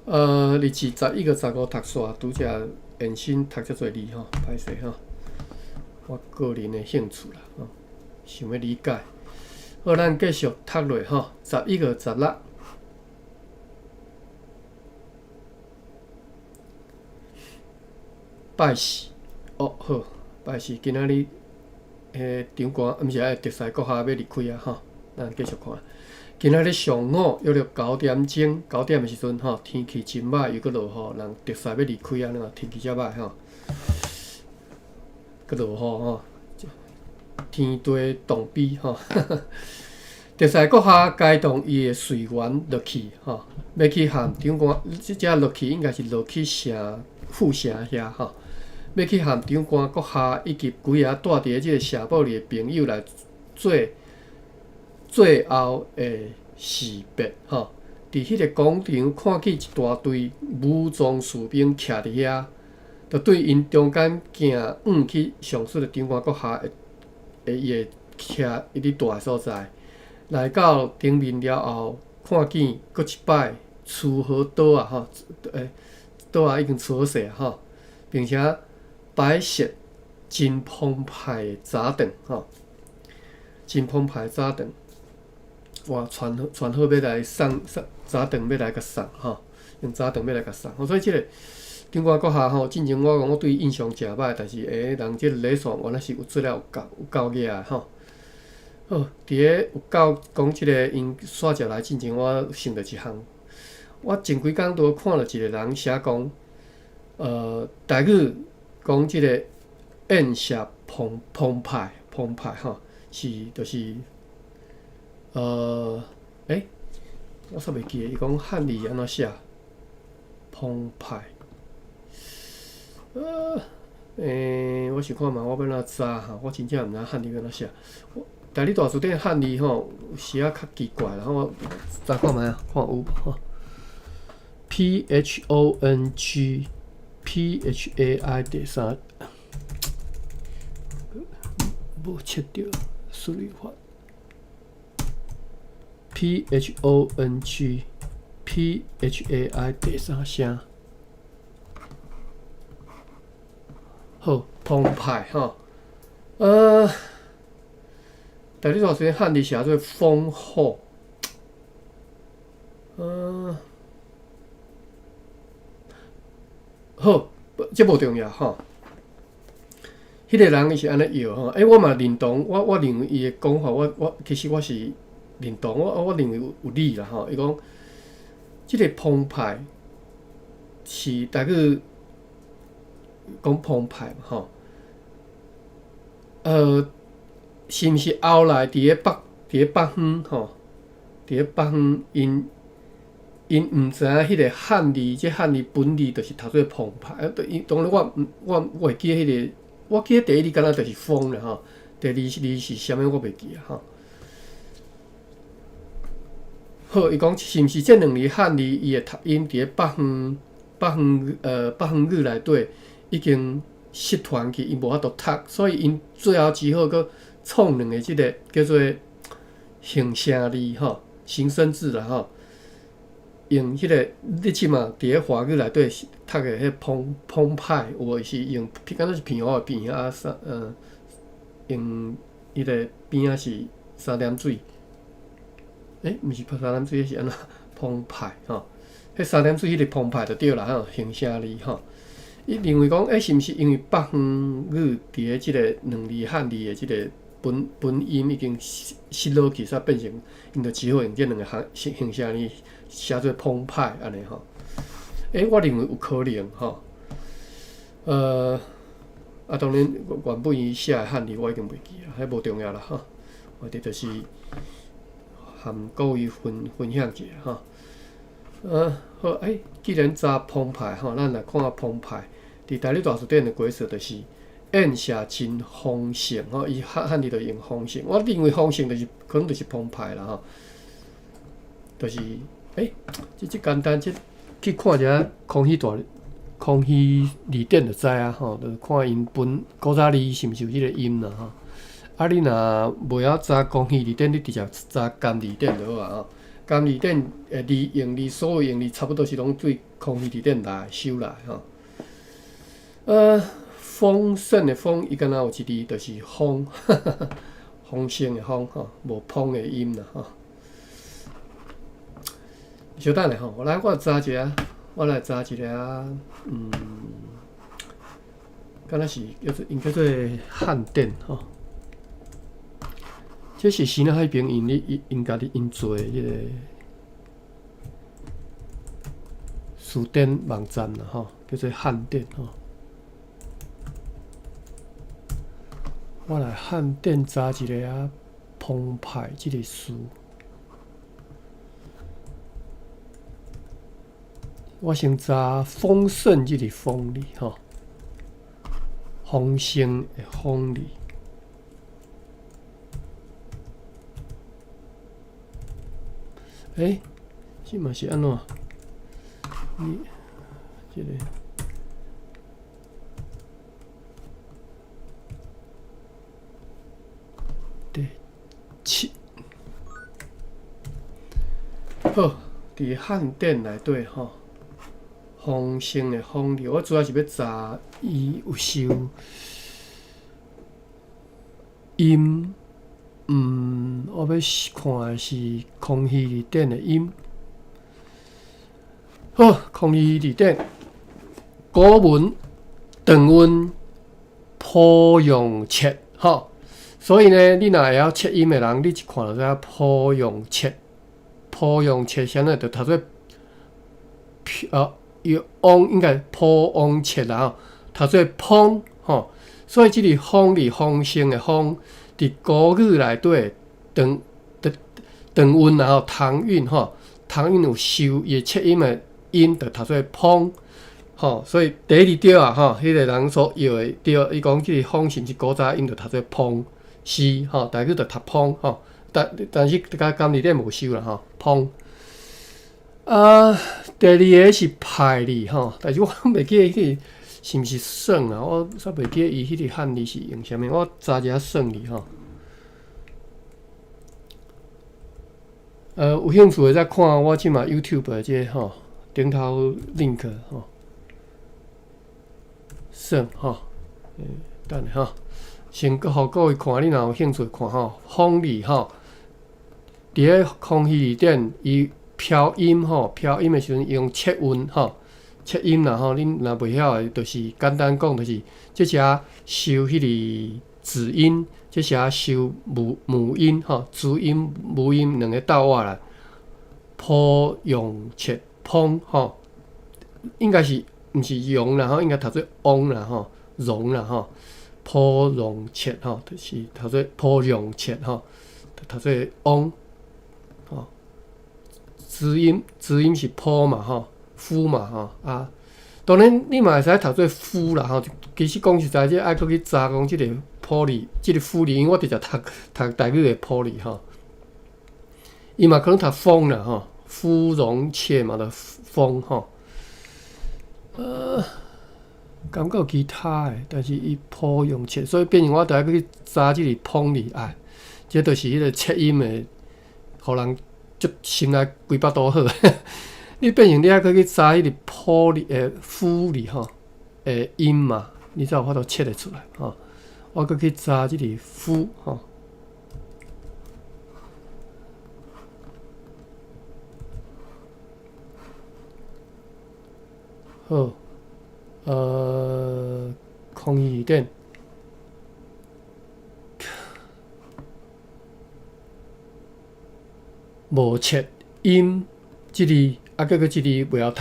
日期11月15讀煞，拄則延伸讀遮濟字吼，歹勢吼。我個人的興趣啦，吼，想欲理解。好，咱繼續讀落吼，11月16，拜四，哦好，拜四今仔日，彼長官，毋是愛特賽閣下欲離開啊吼，咱繼續看。今仔日上午約著九點鐘，九點的時陣吼，天氣真歹，又閣落雨，人特賽欲離開啊，你看天氣遮歹吼，閣落雨吼，天地動悲吼。特賽閣下該動伊的隨員落去吼，欲去和長官，這隻落去應該是落去城副城遐吼，欲去和長官閣下以及幾个蹛佇咧這个城堡裡的朋友來做最後的士別吼。佇彼個廣場看見一大隊武裝士兵徛佇遐，就對𪜶中間行往去上述的長官閣下的伊的徛伊佇蹛的所在。來到頂面了後，看見閣一擺鋤好刀仔吼，刀仔已經鋤好勢啊吼，並且擺設真澎湃的早頓吼，真澎湃的早頓，哇，傳好傳好欲來送送早頓欲來共送吼，用早頓欲來共送，所以這個長官閣下吼，進前我講我對伊印象誠歹，但是人這個禮數原來是有做了有夠有夠額的吼。好，佇咧有夠講這個𪜶煞食來進前，我想著一項，我前幾工拄看著一個人寫講，台語講這個宴席澎澎湃澎湃吼，是就是，我煞袂記得伊講漢字按怎寫，澎湃，我想看覓我欲按怎查吼，我真正毋知漢字欲按怎寫。台語大辭典漢字吼，有時仔較奇怪啦，我查看覓啊，看有無吼？P H O N G P H A I 第三，無切著，輸入法。P H O N G P H A I 第三聲，好，澎湃吼，台语大辞典汉字写做丰厚。好，這無重要吼。彼個人伊是按呢譯吼，欸，我嘛認同，我認為伊的講法，我其實我是認同，我認為有理啦吼。伊講，這個澎湃是台語講澎湃嘛吼，是毋是後來佇咧北方吼，佇咧北方𪜶𪜶毋知影彼個漢字，這漢字本字就是讀做澎湃，啊，伊當然我袂記彼個，我記得第一字敢若就是豐啦吼，第二字是啥物我袂記啊吼。好，伊講是毋是這兩字漢字伊的讀音佇咧北方語內底已經失傳去，伊無法度讀，所以𪜶最後只好閣創兩个這个叫做形聲字吼，形聲字啦吼，用彼个你這馬佇咧華語內底讀的彼澎湃，有無？伊是用敢若是平湖的平啊，三用彼个邊仔是三點水，毋是三點水，彼是按怎澎湃吼？彼三點水彼个澎湃就對啦吼，形聲字吼。伊認為講，是毋是因為北方語佇咧這个兩字漢字的這个本音已經失落去，煞變成𪜶就只好用這兩个形聲字寫做澎湃按呢吼。我認為有可能吼。啊，當然原本伊寫的漢字我已經袂記啊，彼無重要啦吼。我佇就是含各位分享一下吼。好，既然查澎湃吼，咱來看澎湃。佇台語大辭典的解釋就是宴席真豐盛吼，伊漢字就用豐盛。我認為豐盛就是可能就是澎湃啦吼。就是，這簡單，這去看一下康熙字典就知啊吼，就是看𪜶本古早字是毋是有這个音啦吼。啊，你若袂曉查康熙字典，你直接查甘字典就好啊吼。甘字典的字用字，所有用字差不多是攏對康熙字典來收來吼。豐盛的豐，伊敢若有一字就是豐，豐盛的豐吼，無澎的音啦吼。稍等下吼，我查一下，我來查一下，敢若是叫做𪜶叫做漢典吼。這是時仔彼邊𪜶咧，𪜶家己𪜶做的彼个辭典網站啦吼，叫做漢典吼。我來漢典查一个啊，澎湃這个詞。我先查豐盛這个豐字吼，豐盛的豐字。這嘛是按怎？你這个第七，好，佇漢典內底吼，豐盛的豐字，我主要是欲查伊有收音。我欲看的是康熙字典的音。好，康熙字典，古文長韻普用切吼，所以呢，你若會曉切音的人，你一看就知影普用切，普用切啥呢？就讀做翁應該普翁切啦吼，讀做豐吼，所以這个豐字豐盛的豐。佇古語內底，長韻然後唐韻吼，唐韻有收伊的切音的音，就讀做豐吼，所以第一字對啊吼，彼个人所譯的對，伊講這个豐是毋是古早音就讀做澎，是吼，台語就讀澎吼，但是佮甘字典無收啦吼，澎。啊，第二个是派字吼，但是我袂記得彼個是毋是算啊？我煞袂記得伊彼個漢字是用啥物，我查一下算字吼。有興趣的再看我這馬 YouTube 的這个吼，頂頭 link 吼，算吼，等下吼，先閣予各位看，你若有興趣看吼，風字吼，佇咧康熙字典，伊飄音吼，飄音的時陣用切韻吼，切音啦吼，恁若袂曉的，就是簡單講，就是這只收彼个子音，這只收母音吼，子音母音兩个鬥活來，鋪用切風吼，應該是毋是容啦吼，應該讀做翁啦吼，容啦吼，鋪容切吼，就是讀做鋪容切吼，讀做翁吼。子音子音是鋪嘛吼，夫嘛吼啊，當然你嘛會使讀做夫啦吼。其實講實在，這愛閣去查講這個鋪字，這個夫字，因為我直接讀讀台語的鋪字吼。伊嘛可能讀風啦吼，夫容切嘛，就風吼。感覺有其他的，但是伊鋪用切，所以變成我著愛閣去查這個風字，哎，這就是彼個切音的，予人足心內規腹肚火。你變成你愛閣去查彼個鋪字的夫字吼的音嘛，你才有法度切會出來吼。我閣去查這個夫吼。好，康熙字典，無切音這字，啊，閣閣這字袂曉讀。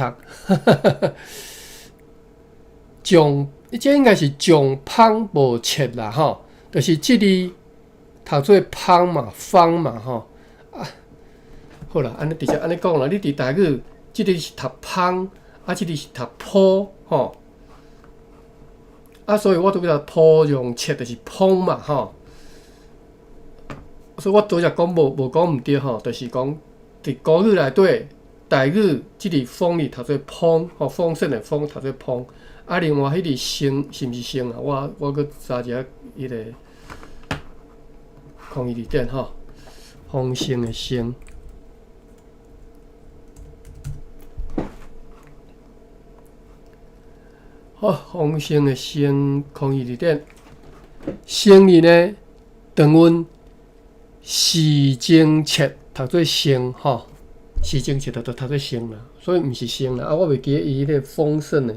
上，這應該是上芳無切啦吼，就是這字讀做芳嘛，芳嘛吼。啊，好啦，按呢直接按呢講啦，你佇台語，這字是讀芳。啊，這字是讀鋪吼，啊，所以我拄則鋪用切就是風嘛吼，所以我拄則講無講毋對吼，就是講佇古語內底，台語這字風字讀做風吼，豐盛的豐讀做風。啊，另外彼字盛是毋是盛啊？我閣查一下彼个康熙字典吼，豐盛的盛。好，豐盛的盛，康熙字典，盛字呢，長韻時精切讀做盛吼，時精切讀讀讀做盛啦，所以毋是盛啦。啊，我袂記得伊彼个豐盛的，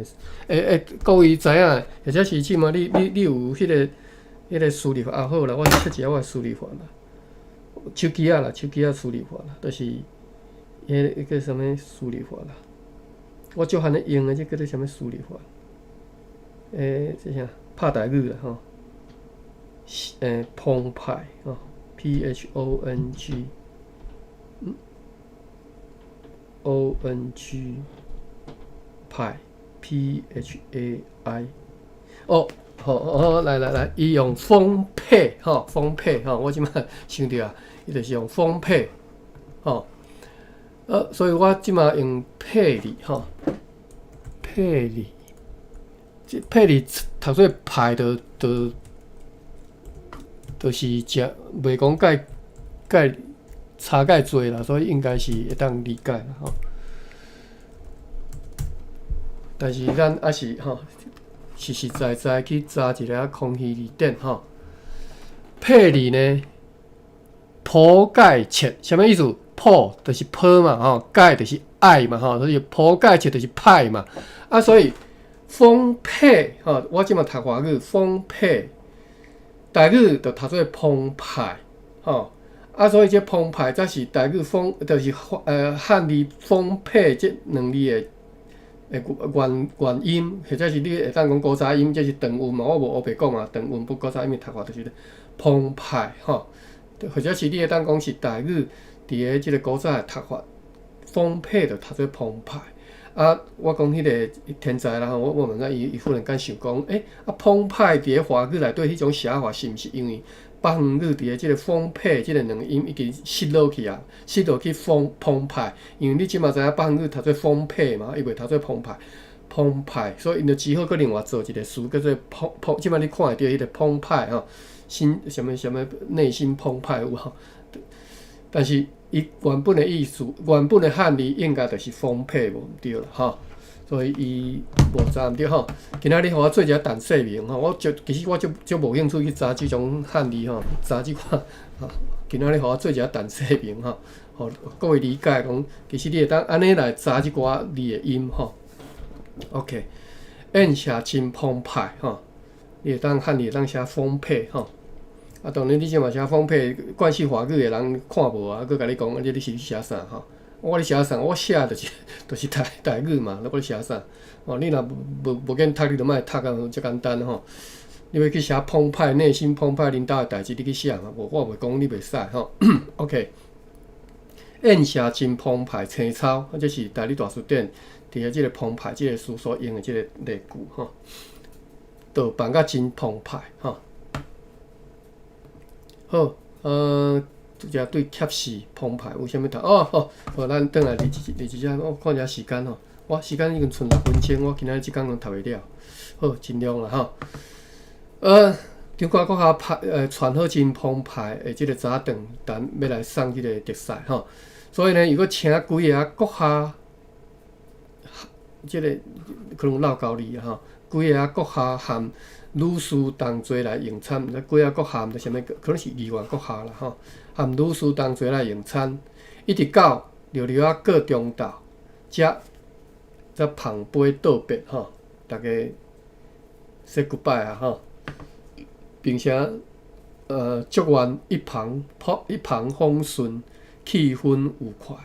各位知影，或者是這馬你有彼个輸入法啊？好啦，我切一下我的輸入法啦，手機仔啦，手機仔輸入法啦，就是彼个叫啥物輸入法啦？我足罕咧用的，這叫做啥物輸入法？這啥拍台語啦吼，澎湃吼，P H O N G，O N G，派，P H A I，哦，好，好，來來來，伊用豐沛吼，豐沛吼，我這馬想著啊，伊就是用豐沛吼，所以我這馬用沛字吼，沛字。這沛字讀做派，就是誠袂講介介差介濟啦，所以應該是會當理解啦吼。但是咱猶是吼，實實在在去查一下康熙字典吼。沛字呢，鋪蓋切，啥物意思？鋪就是鋪嘛吼，蓋就是愛嘛吼，所以鋪蓋切就是派嘛。啊，所以豐沛吼，我這馬讀華語，豐沛，台語就讀做澎湃吼。啊，所以這澎湃才是台語豐，就是漢字豐沛這兩字的原音，或者是你會當講古早音，這是長韻嘛，我無烏白講嘛，長韻不古早音的讀法就是澎湃吼，或者是你會當講是台語佇咧這个古早的讀法，豐沛就讀做澎湃。啊，我講彼个天才啦吼，我毋知伊伊忽然間想講，啊，澎湃佇咧華語內底彼種寫法是毋是因為北方語佇咧這個豐沛這個兩個音已經失落去啊，失落去豐澎湃，因為你這馬知影北方語讀做豐沛嘛，伊袂讀做澎湃，澎湃，所以𪜶就只好閣另外做一個詞叫做澎澎，這馬你看會著彼個澎湃吼，心啥物啥物內心澎湃有無？但是伊原本的意思，原本的漢字應該就是豐沛無毋對啦吼。所以伊無查毋著吼。今仔日予我做一下陳說明吼，我就其實我足足無興趣去查這種漢字吼，查這款吼。今仔日予我做一下陳說明吼，予各位理解講，其實你會當按呢來查這寡字的音吼。OK，宴席真澎湃吼，你會當漢字會當寫豐沛吼。啊，當然你這嘛寫豐沛，慣習華語的人看無啊，閣共你講，你是咧寫啥吼？我咧寫啥？我寫就是台語嘛，我咧寫啥？哦，你若無緊讀，你就莫讀啊，遮簡單吼。你欲去寫澎湃，內心澎湃，恁兜的代誌你去寫嘛，無我袂講你袂使吼。OK，宴席真澎湃，青草，這是台語大辭典佇咧這个澎湃這个詞所用的這个例句吼。就辦甲真澎湃吼。好，拄才對怯死澎湃有啥物頭？哦好，好，咱轉來二只，我看一下時間吼，我時間已經賰6分鐘，我今仔日這工攏讀袂了。好，盡量啦吼。長官閣較派傳好真澎湃的這个早頓，等欲來送這个特使吼。所以呢，伊閣請幾个閣下，這个可能漏交字吼，幾个閣下含女士同齊來用餐，毋知幾个閣下毋知啥物，可能是議員閣下啦吼。含女士同齊來用餐，一直到尿尿仔過中晝，才捧杯道別吼，逐家 say goodbye 啊吼，並且祝願一帆風順，氣氛愉快。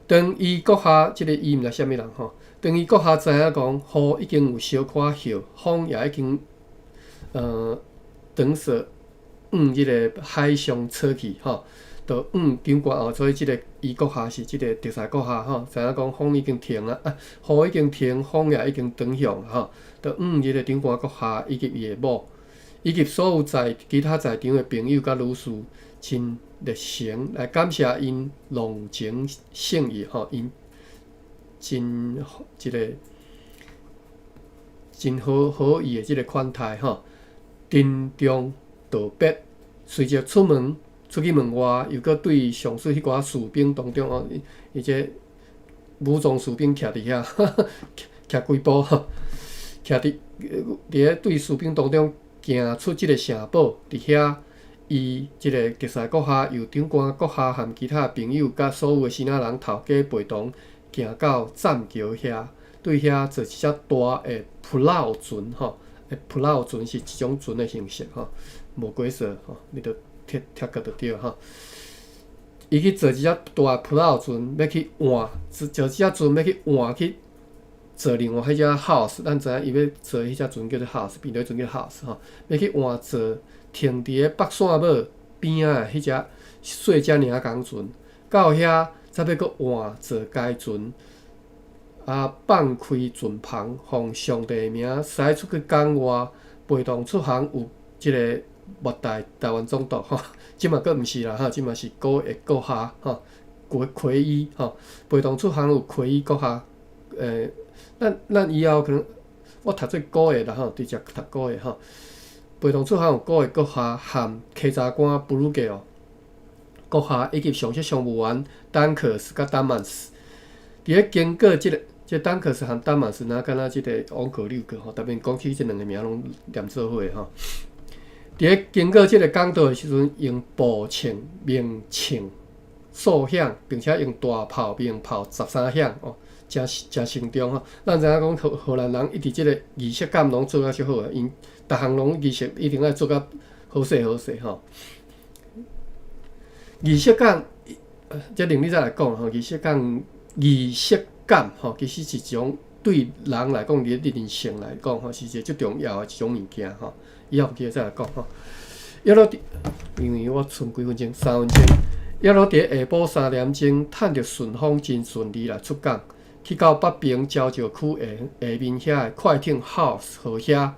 當伊閣下，這个伊毋知啥物人吼。當伊閣下知影講，雨已經有小可歇，風也已經轉說往這个海上吹去吼，就往長官哦，所以這个伊閣下是這个特使閣下吼，知影講風已經停啊，啊雨已經停，風也已經轉向吼，就往這个長官閣下以及伊的某，以及所有在其他在場的朋友佮女士，真熱誠來感謝𪜶濃情盛意吼，𪜶真這个真好好意的這个款待吼，珍重道別，隨即出門出去門外，又閣對上述彼寡士兵當中哦，伊這武裝士兵徛佇遐，徛幾步吼，徛佇咧對士兵當中行出這个城堡，佇遐，伊這个特使閣下由長官閣下含其他朋友佮所有的支那人頭家陪同，行到棧橋遐，對遐坐一隻大的浮橈船吼，浮橈船是一種船的形式吼，無解說吼，你著貼貼個就對吼。伊去坐一隻大的浮橈船，欲去換，坐這隻船欲去換去坐另外彼隻 house，咱知影伊欲坐彼隻船叫做 house，邊頭船叫 house 吼，欲去換坐停佇咧北線尾邊仔的彼隻細隻領工船，到遐才欲閣換坐該船，啊，放開船帆，奉上帝的名，駛出去港外，陪同出航有這个末代臺灣總督吼，這馬閣毋是啦吼，這馬是古越閣下吼，魁伊吼，陪同出航有魁伊閣下，咱以後可能我讀做古越啦吼，直接讀古越吼，陪同出航有古越閣下含稽查官布魯格哦，閣下以及上席商務員丹克斯佮丹曼斯，佇咧經過這个，這丹克斯含丹曼斯，若敢若這个王可六個吼，特別講起這兩个名攏念做伙吼。佇咧經過這个港道的時陣，用步槍鳴槍數響，並且用大炮鳴炮13響哦，誠誠慎重吼。咱知影講荷蘭人一直這个儀式感攏做甲足好的，𪜶逐項攏儀式一定愛做甲好勢好勢吼。儀式感，這另你再來講吼，儀式感吼，其實是一種對人來講，佇咧人生來講吼，是一個足重要的一種物件吼。以後有機會再來講吼。抑落佇，因為我賰幾分鐘，3分鐘。抑落佇下晡3點鐘，趁著順風真順利來出港，去到北爿礁石區下下面遐的快艇 house 號遐，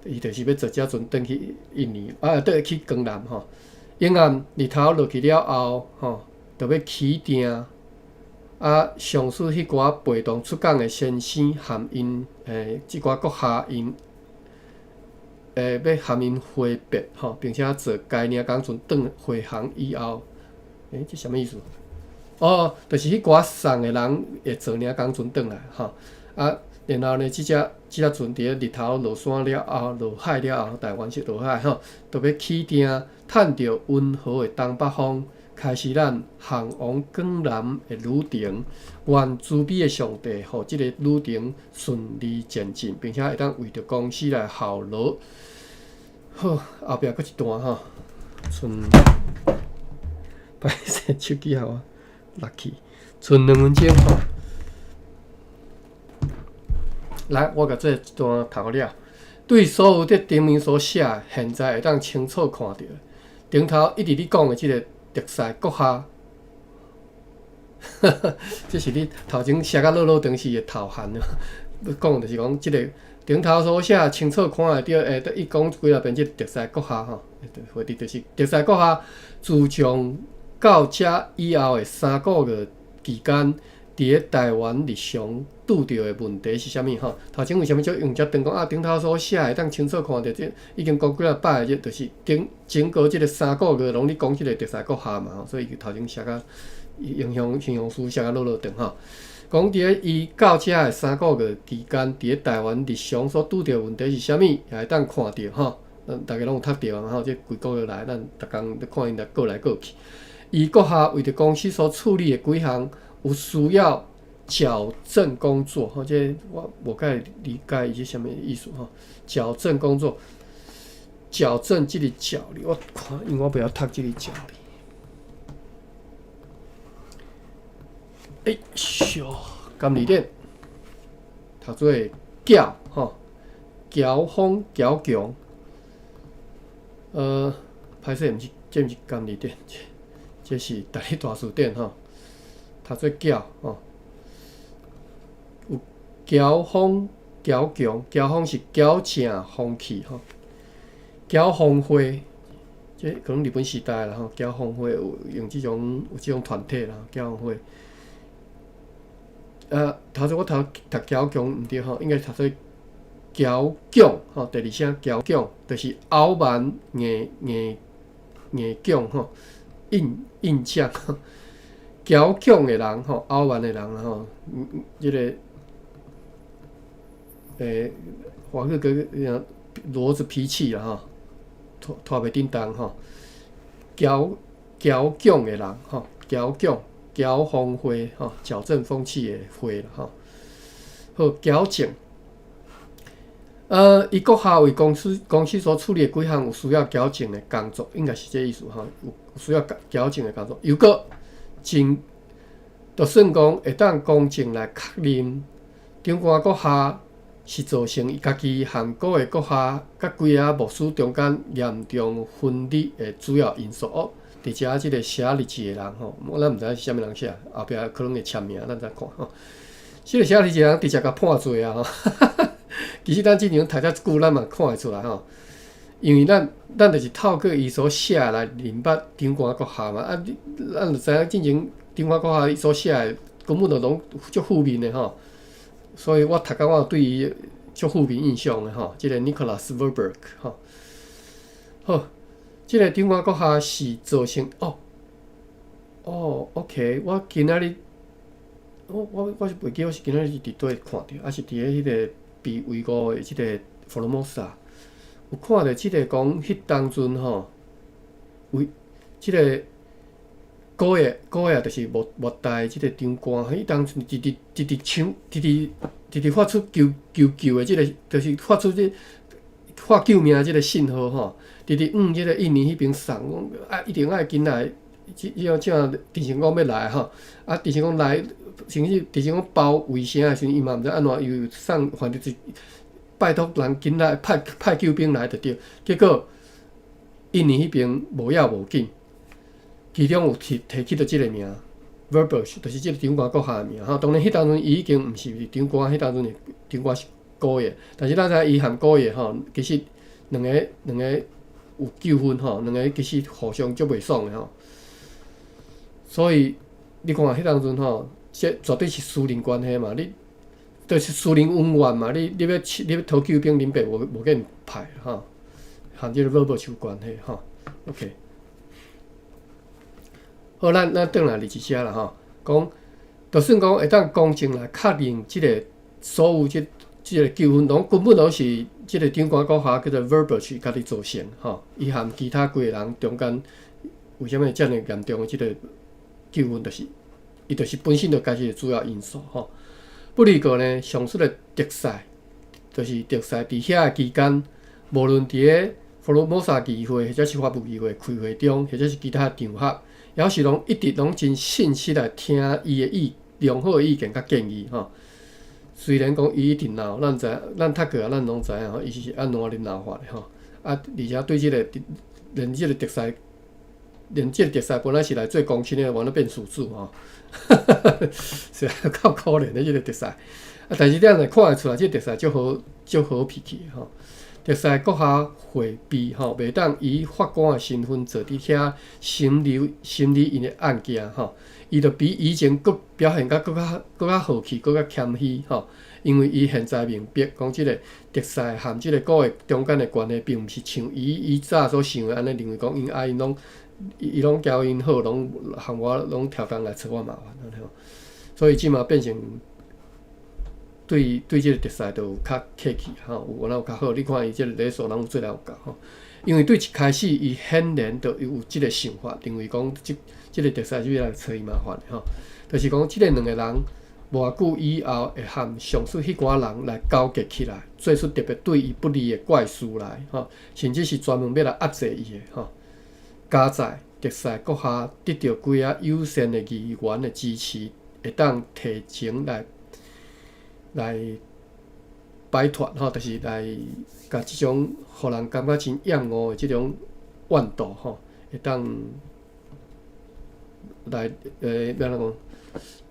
伊就是欲坐這船轉去印尼，啊，轉去江南吼。永暗日頭落去了後，吼，就欲起訂。啊，上述彼寡陪同出港的先生含𪜶這寡閣下𪜶欲含𪜶揮別吼，並且坐該領港船轉回航以後，這啥物意思？哦，就是彼寡送的人會坐領港船轉來吼。啊，然後呢，這隻船佇咧日頭落山了後，落海了後，台灣是落海吼，就欲起碇，趁著溫和的東北風，開始咱航往江南的旅程。願慈悲的上帝，予這個旅程順利前進，並且會當為著公司來效勞。好，後壁閣一段吼，賰歹勢手機予我落去，賰2分鐘吼。來，我共這一段讀了。對所有佇頂面所寫，現在會當清楚看著。頂頭一直咧講的這个特賽閣下，這是你頭前寫甲落落長時的頭銜啊。欲講就是講這个頂頭所寫清楚看會著，會得伊講幾若遍這个特賽閣下吼，回佇就是特賽閣下，自從到遮以後的3個月期間，佇咧台灣日常拄著的問題是啥物吼？頭前為啥物才用遮長講啊？頂頭所寫會當清楚看著，這已經講幾若擺，這就是頂整個這个三個月攏咧講這个特賽閣下嘛吼，所以伊頭前寫甲形容形容詞寫甲落落長吼。講佇咧伊到遮的三個月期間，佇咧台灣日常所拄著的問題是啥物，也會當看著吼。咱逐家攏有讀著嘛吼，這幾個月來，咱逐工咧看𪜶來過來過去。伊閣下為著公司所處理的幾項有需要矯正工作，吼，這个我無介理解伊是啥物意思吼。矯正工作，矯正這个矯字，我看，因為我袂曉讀這个矯字。欸，小甘字典，讀做矯吼，矯風矯強。歹勢，毋是，這毋是甘字典，這是台語大辭典吼，讀做矯吼。有矯風矯強，矯風是矯正風氣吼，矯風會，這可能日本時代啦吼，矯風會有用這種有這種團體啦，矯風會。頭先我頭讀矯強毋對吼，應該讀做矯強吼。第二聲矯強，就是傲慢硬硬硬強吼，硬硬犟。矯強的人吼，傲慢的人吼，這个華語叫騾子脾氣啦吼，拖拖袂振動吼。矯矯強的人吼，矯強。矯風會吼，矯正風氣的會啦吼。好，矯正。伊閣下為公司所處理的幾項有需要矯正的工作，應該是這个意思吼。有需要矯正的工作，又閣真，就算講會當公正來確認，長官閣下是造成伊家己和閣的閣下佮幾个牧師中間嚴重分裂的主要因素。哦，佇遮這个寫日誌的人吼，咱毋知影是啥物人寫，後壁可能會簽名，咱再看吼。這个寫日誌的人直接共判罪啊！吼，其實咱之前讀遮久，咱嘛看會出來吼。因為咱就是透過伊所寫來認捌長官閣下嘛。啊，咱就知影進前長官閣下伊所寫的根本就攏足負面的吼。所以我讀甲我對伊足負面印象的吼。這个 Nicholas Verburg 吼，好。這个長官閣下是造成哦哦，OK，我今仔日我是袂記我是今仔日佇佗看著，抑是佇咧彼个被圍剿的這个福爾摩沙，有看著這个講彼當陣吼，為這个古的古的，就是末末代這个長官，彼當陣直直直直搶，直直直直發出求求救的這个，就是發出這發救命的這个信號吼。直直往這个印尼彼邊送，講啊一定愛緊來，這這這鄭成功欲來吼，啊鄭成功來，甚至鄭成功包圍城的時陣，伊嘛毋知按怎，伊送反正是拜託人緊來派派救兵來就對，結果印尼彼邊無要無緊，其中有提提起著這个名，Verburg，就是這个長官閣下的名吼。當然，彼當陣伊已經毋是長官，彼當陣的長官是古的，但是咱知伊和古的吼，其實兩个有糾紛吼，兩个其實互相足袂爽的吼。所以你看彼當陣吼，這絕對是私人關係嘛，你就是私人恩怨嘛，你欲討救兵，恁爸無見派吼，和這个 Verburg 有關係吼。OK，好，咱轉來二一遮啦吼，講就算講會當公正來確認這个所有這個糾紛攏根本攏是這個長官閣下叫做 Verberch 家己造成吼，伊含其他幾個人中間為啥物遮爾嚴重的這個糾紛，就是伊就是本身就家己的主要因素吼。不離過呢，上述的特賽，就是特賽佇遐的期間，無論佇咧福爾摩沙議會或者是法務議會開會中，或者是其他場合，抑是攏一直攏真信實來聽伊的意良好的意見佮建議吼。雖然講伊一直鬧，咱知，咱讀過啊，咱攏知影吼，伊是按怎咧鬧法的吼。啊，而且對這個連這個特賽，連這個特賽本來是來做公親的，完了變事主吼，是夠可憐的這個特賽。啊，但是你若看會出來，這個特賽足好足好脾氣吼。特賽閣下迴避吼，袂當以法官的身份坐佇遐審理審理𪜶的案件吼。伊就比以前閣表現甲閣較和氣，閣較謙虛吼。因為伊現在明白，講這個特賽和這個顧客中間的關係，並毋是像伊以早所想的按呢，認為講𪜶愛𪜶攏伊攏交𪜶好，攏和我攏刁工來找我麻煩按呢吼。所以這馬變成對這個特賽就有較客氣吼，有哪有較好。你看伊這個禮數攏有做了有夠吼。因為對一開始伊顯然就有這個想法，認為講這個特賽是欲來找伊麻煩的吼。就是講這個兩個人偌久以後會和上述彼寡人來勾結起來，做出特別對伊不利的怪事來吼，甚至是專門欲來壓制伊的吼。佳哉特賽閣下得著幾仔友善的議員的支持，會當提前來擺脫吼，就是來共這種予人感覺真厭惡的這種怨妒吼，會當來欲按怎講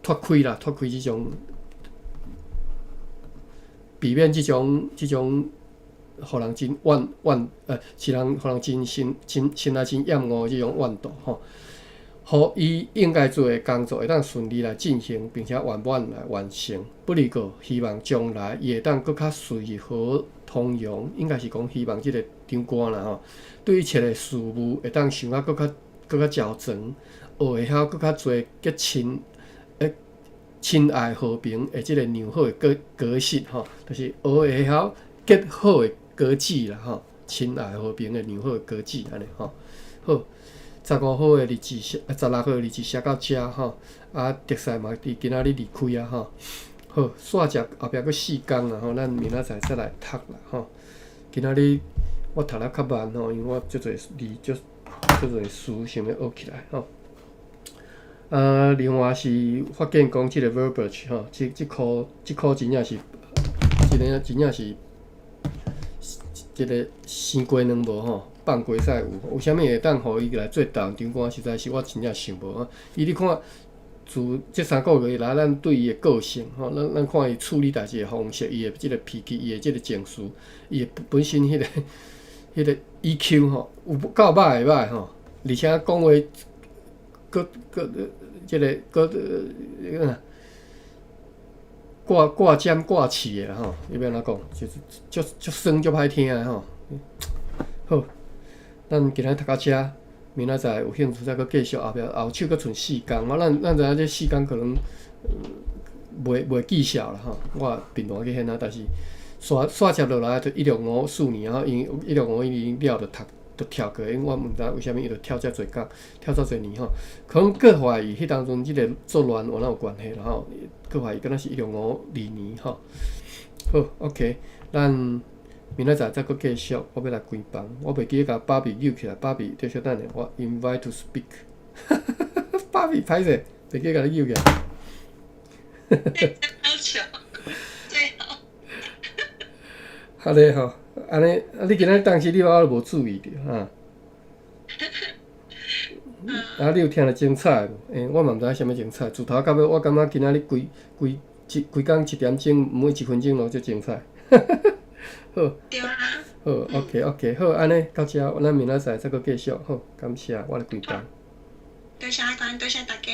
脫開啦，脫開這種，避免這種予人真怨怨是人予人真心真心內真厭惡的這種怨妒吼。予伊應該做的工作會當順利來進行，並且圓滿來完成。不離過，希望將來伊會當閣較隨和通融，應該是講希望這個長官啦吼，對一切的事務會當想較閣較周全，學會曉閣較濟結親親愛和平的這個良好的果實吼，就是學會曉結好的果子啦吼，親愛和平的良好的果子按呢吼，好。15號的日誌寫，16號的日誌寫到遮吼，啊，特賽嘛佇今仔日離開啊吼。好，煞接後壁閣四工啦吼，咱明仔載再來讀啦吼。今仔日我讀得較慢吼，因為我足濟字足足濟詞想欲學起來吼。啊，另外是發現講這個 verbiage 吼，這顆真正是，這個真正是，這個生雞卵無吼。放雞屎有，有啥物會當予伊來做長官？實在是我真正想無啊！伊你看，自這3個月以來，咱對伊的個性吼，咱看伊處理代誌的方式，伊的這個脾氣，伊的這個情緒，伊的本身彼個 EQ 吼，有夠歹會歹吼，而且講話，閣閣這個閣掛掛尖掛刺的吼，你欲按怎講？就是足足酸足歹聽的吼。好。咱今仔讀到遮，明仔載有興趣再閣繼續後壁後手閣賰四工，我咱知影這四工可能袂見效啦吼，我頻繁去現啊，但是煞煞接落來就1654年吼，因為1651年了就讀就跳過，因為我毋知為啥物伊就跳遮濟工，跳遮濟年吼，可能閣懷疑彼當陣這個作亂有哪有關係啦吼，閣懷疑敢若是1652年吼。好，OK，咱。明仔載再閣繼續，我欲來關房。我袂記得共芭比揪起來，芭比就是等下我 invite to speak。芭比歹勢，袂記得共你揪起來。要求最好。按呢吼，按呢，啊！你今仔當時你我無注意著哈。啊！你有聽著精彩無？欸，我嘛毋知影啥物精彩。自頭到尾，我感覺今仔日規規一規工一點鐘，每一分鐘攏足精彩。好，對啊。好，OK，OK，好，按呢到遮，咱明仔載再閣繼續。好，感謝，我來關房。多謝阿關，多謝大家。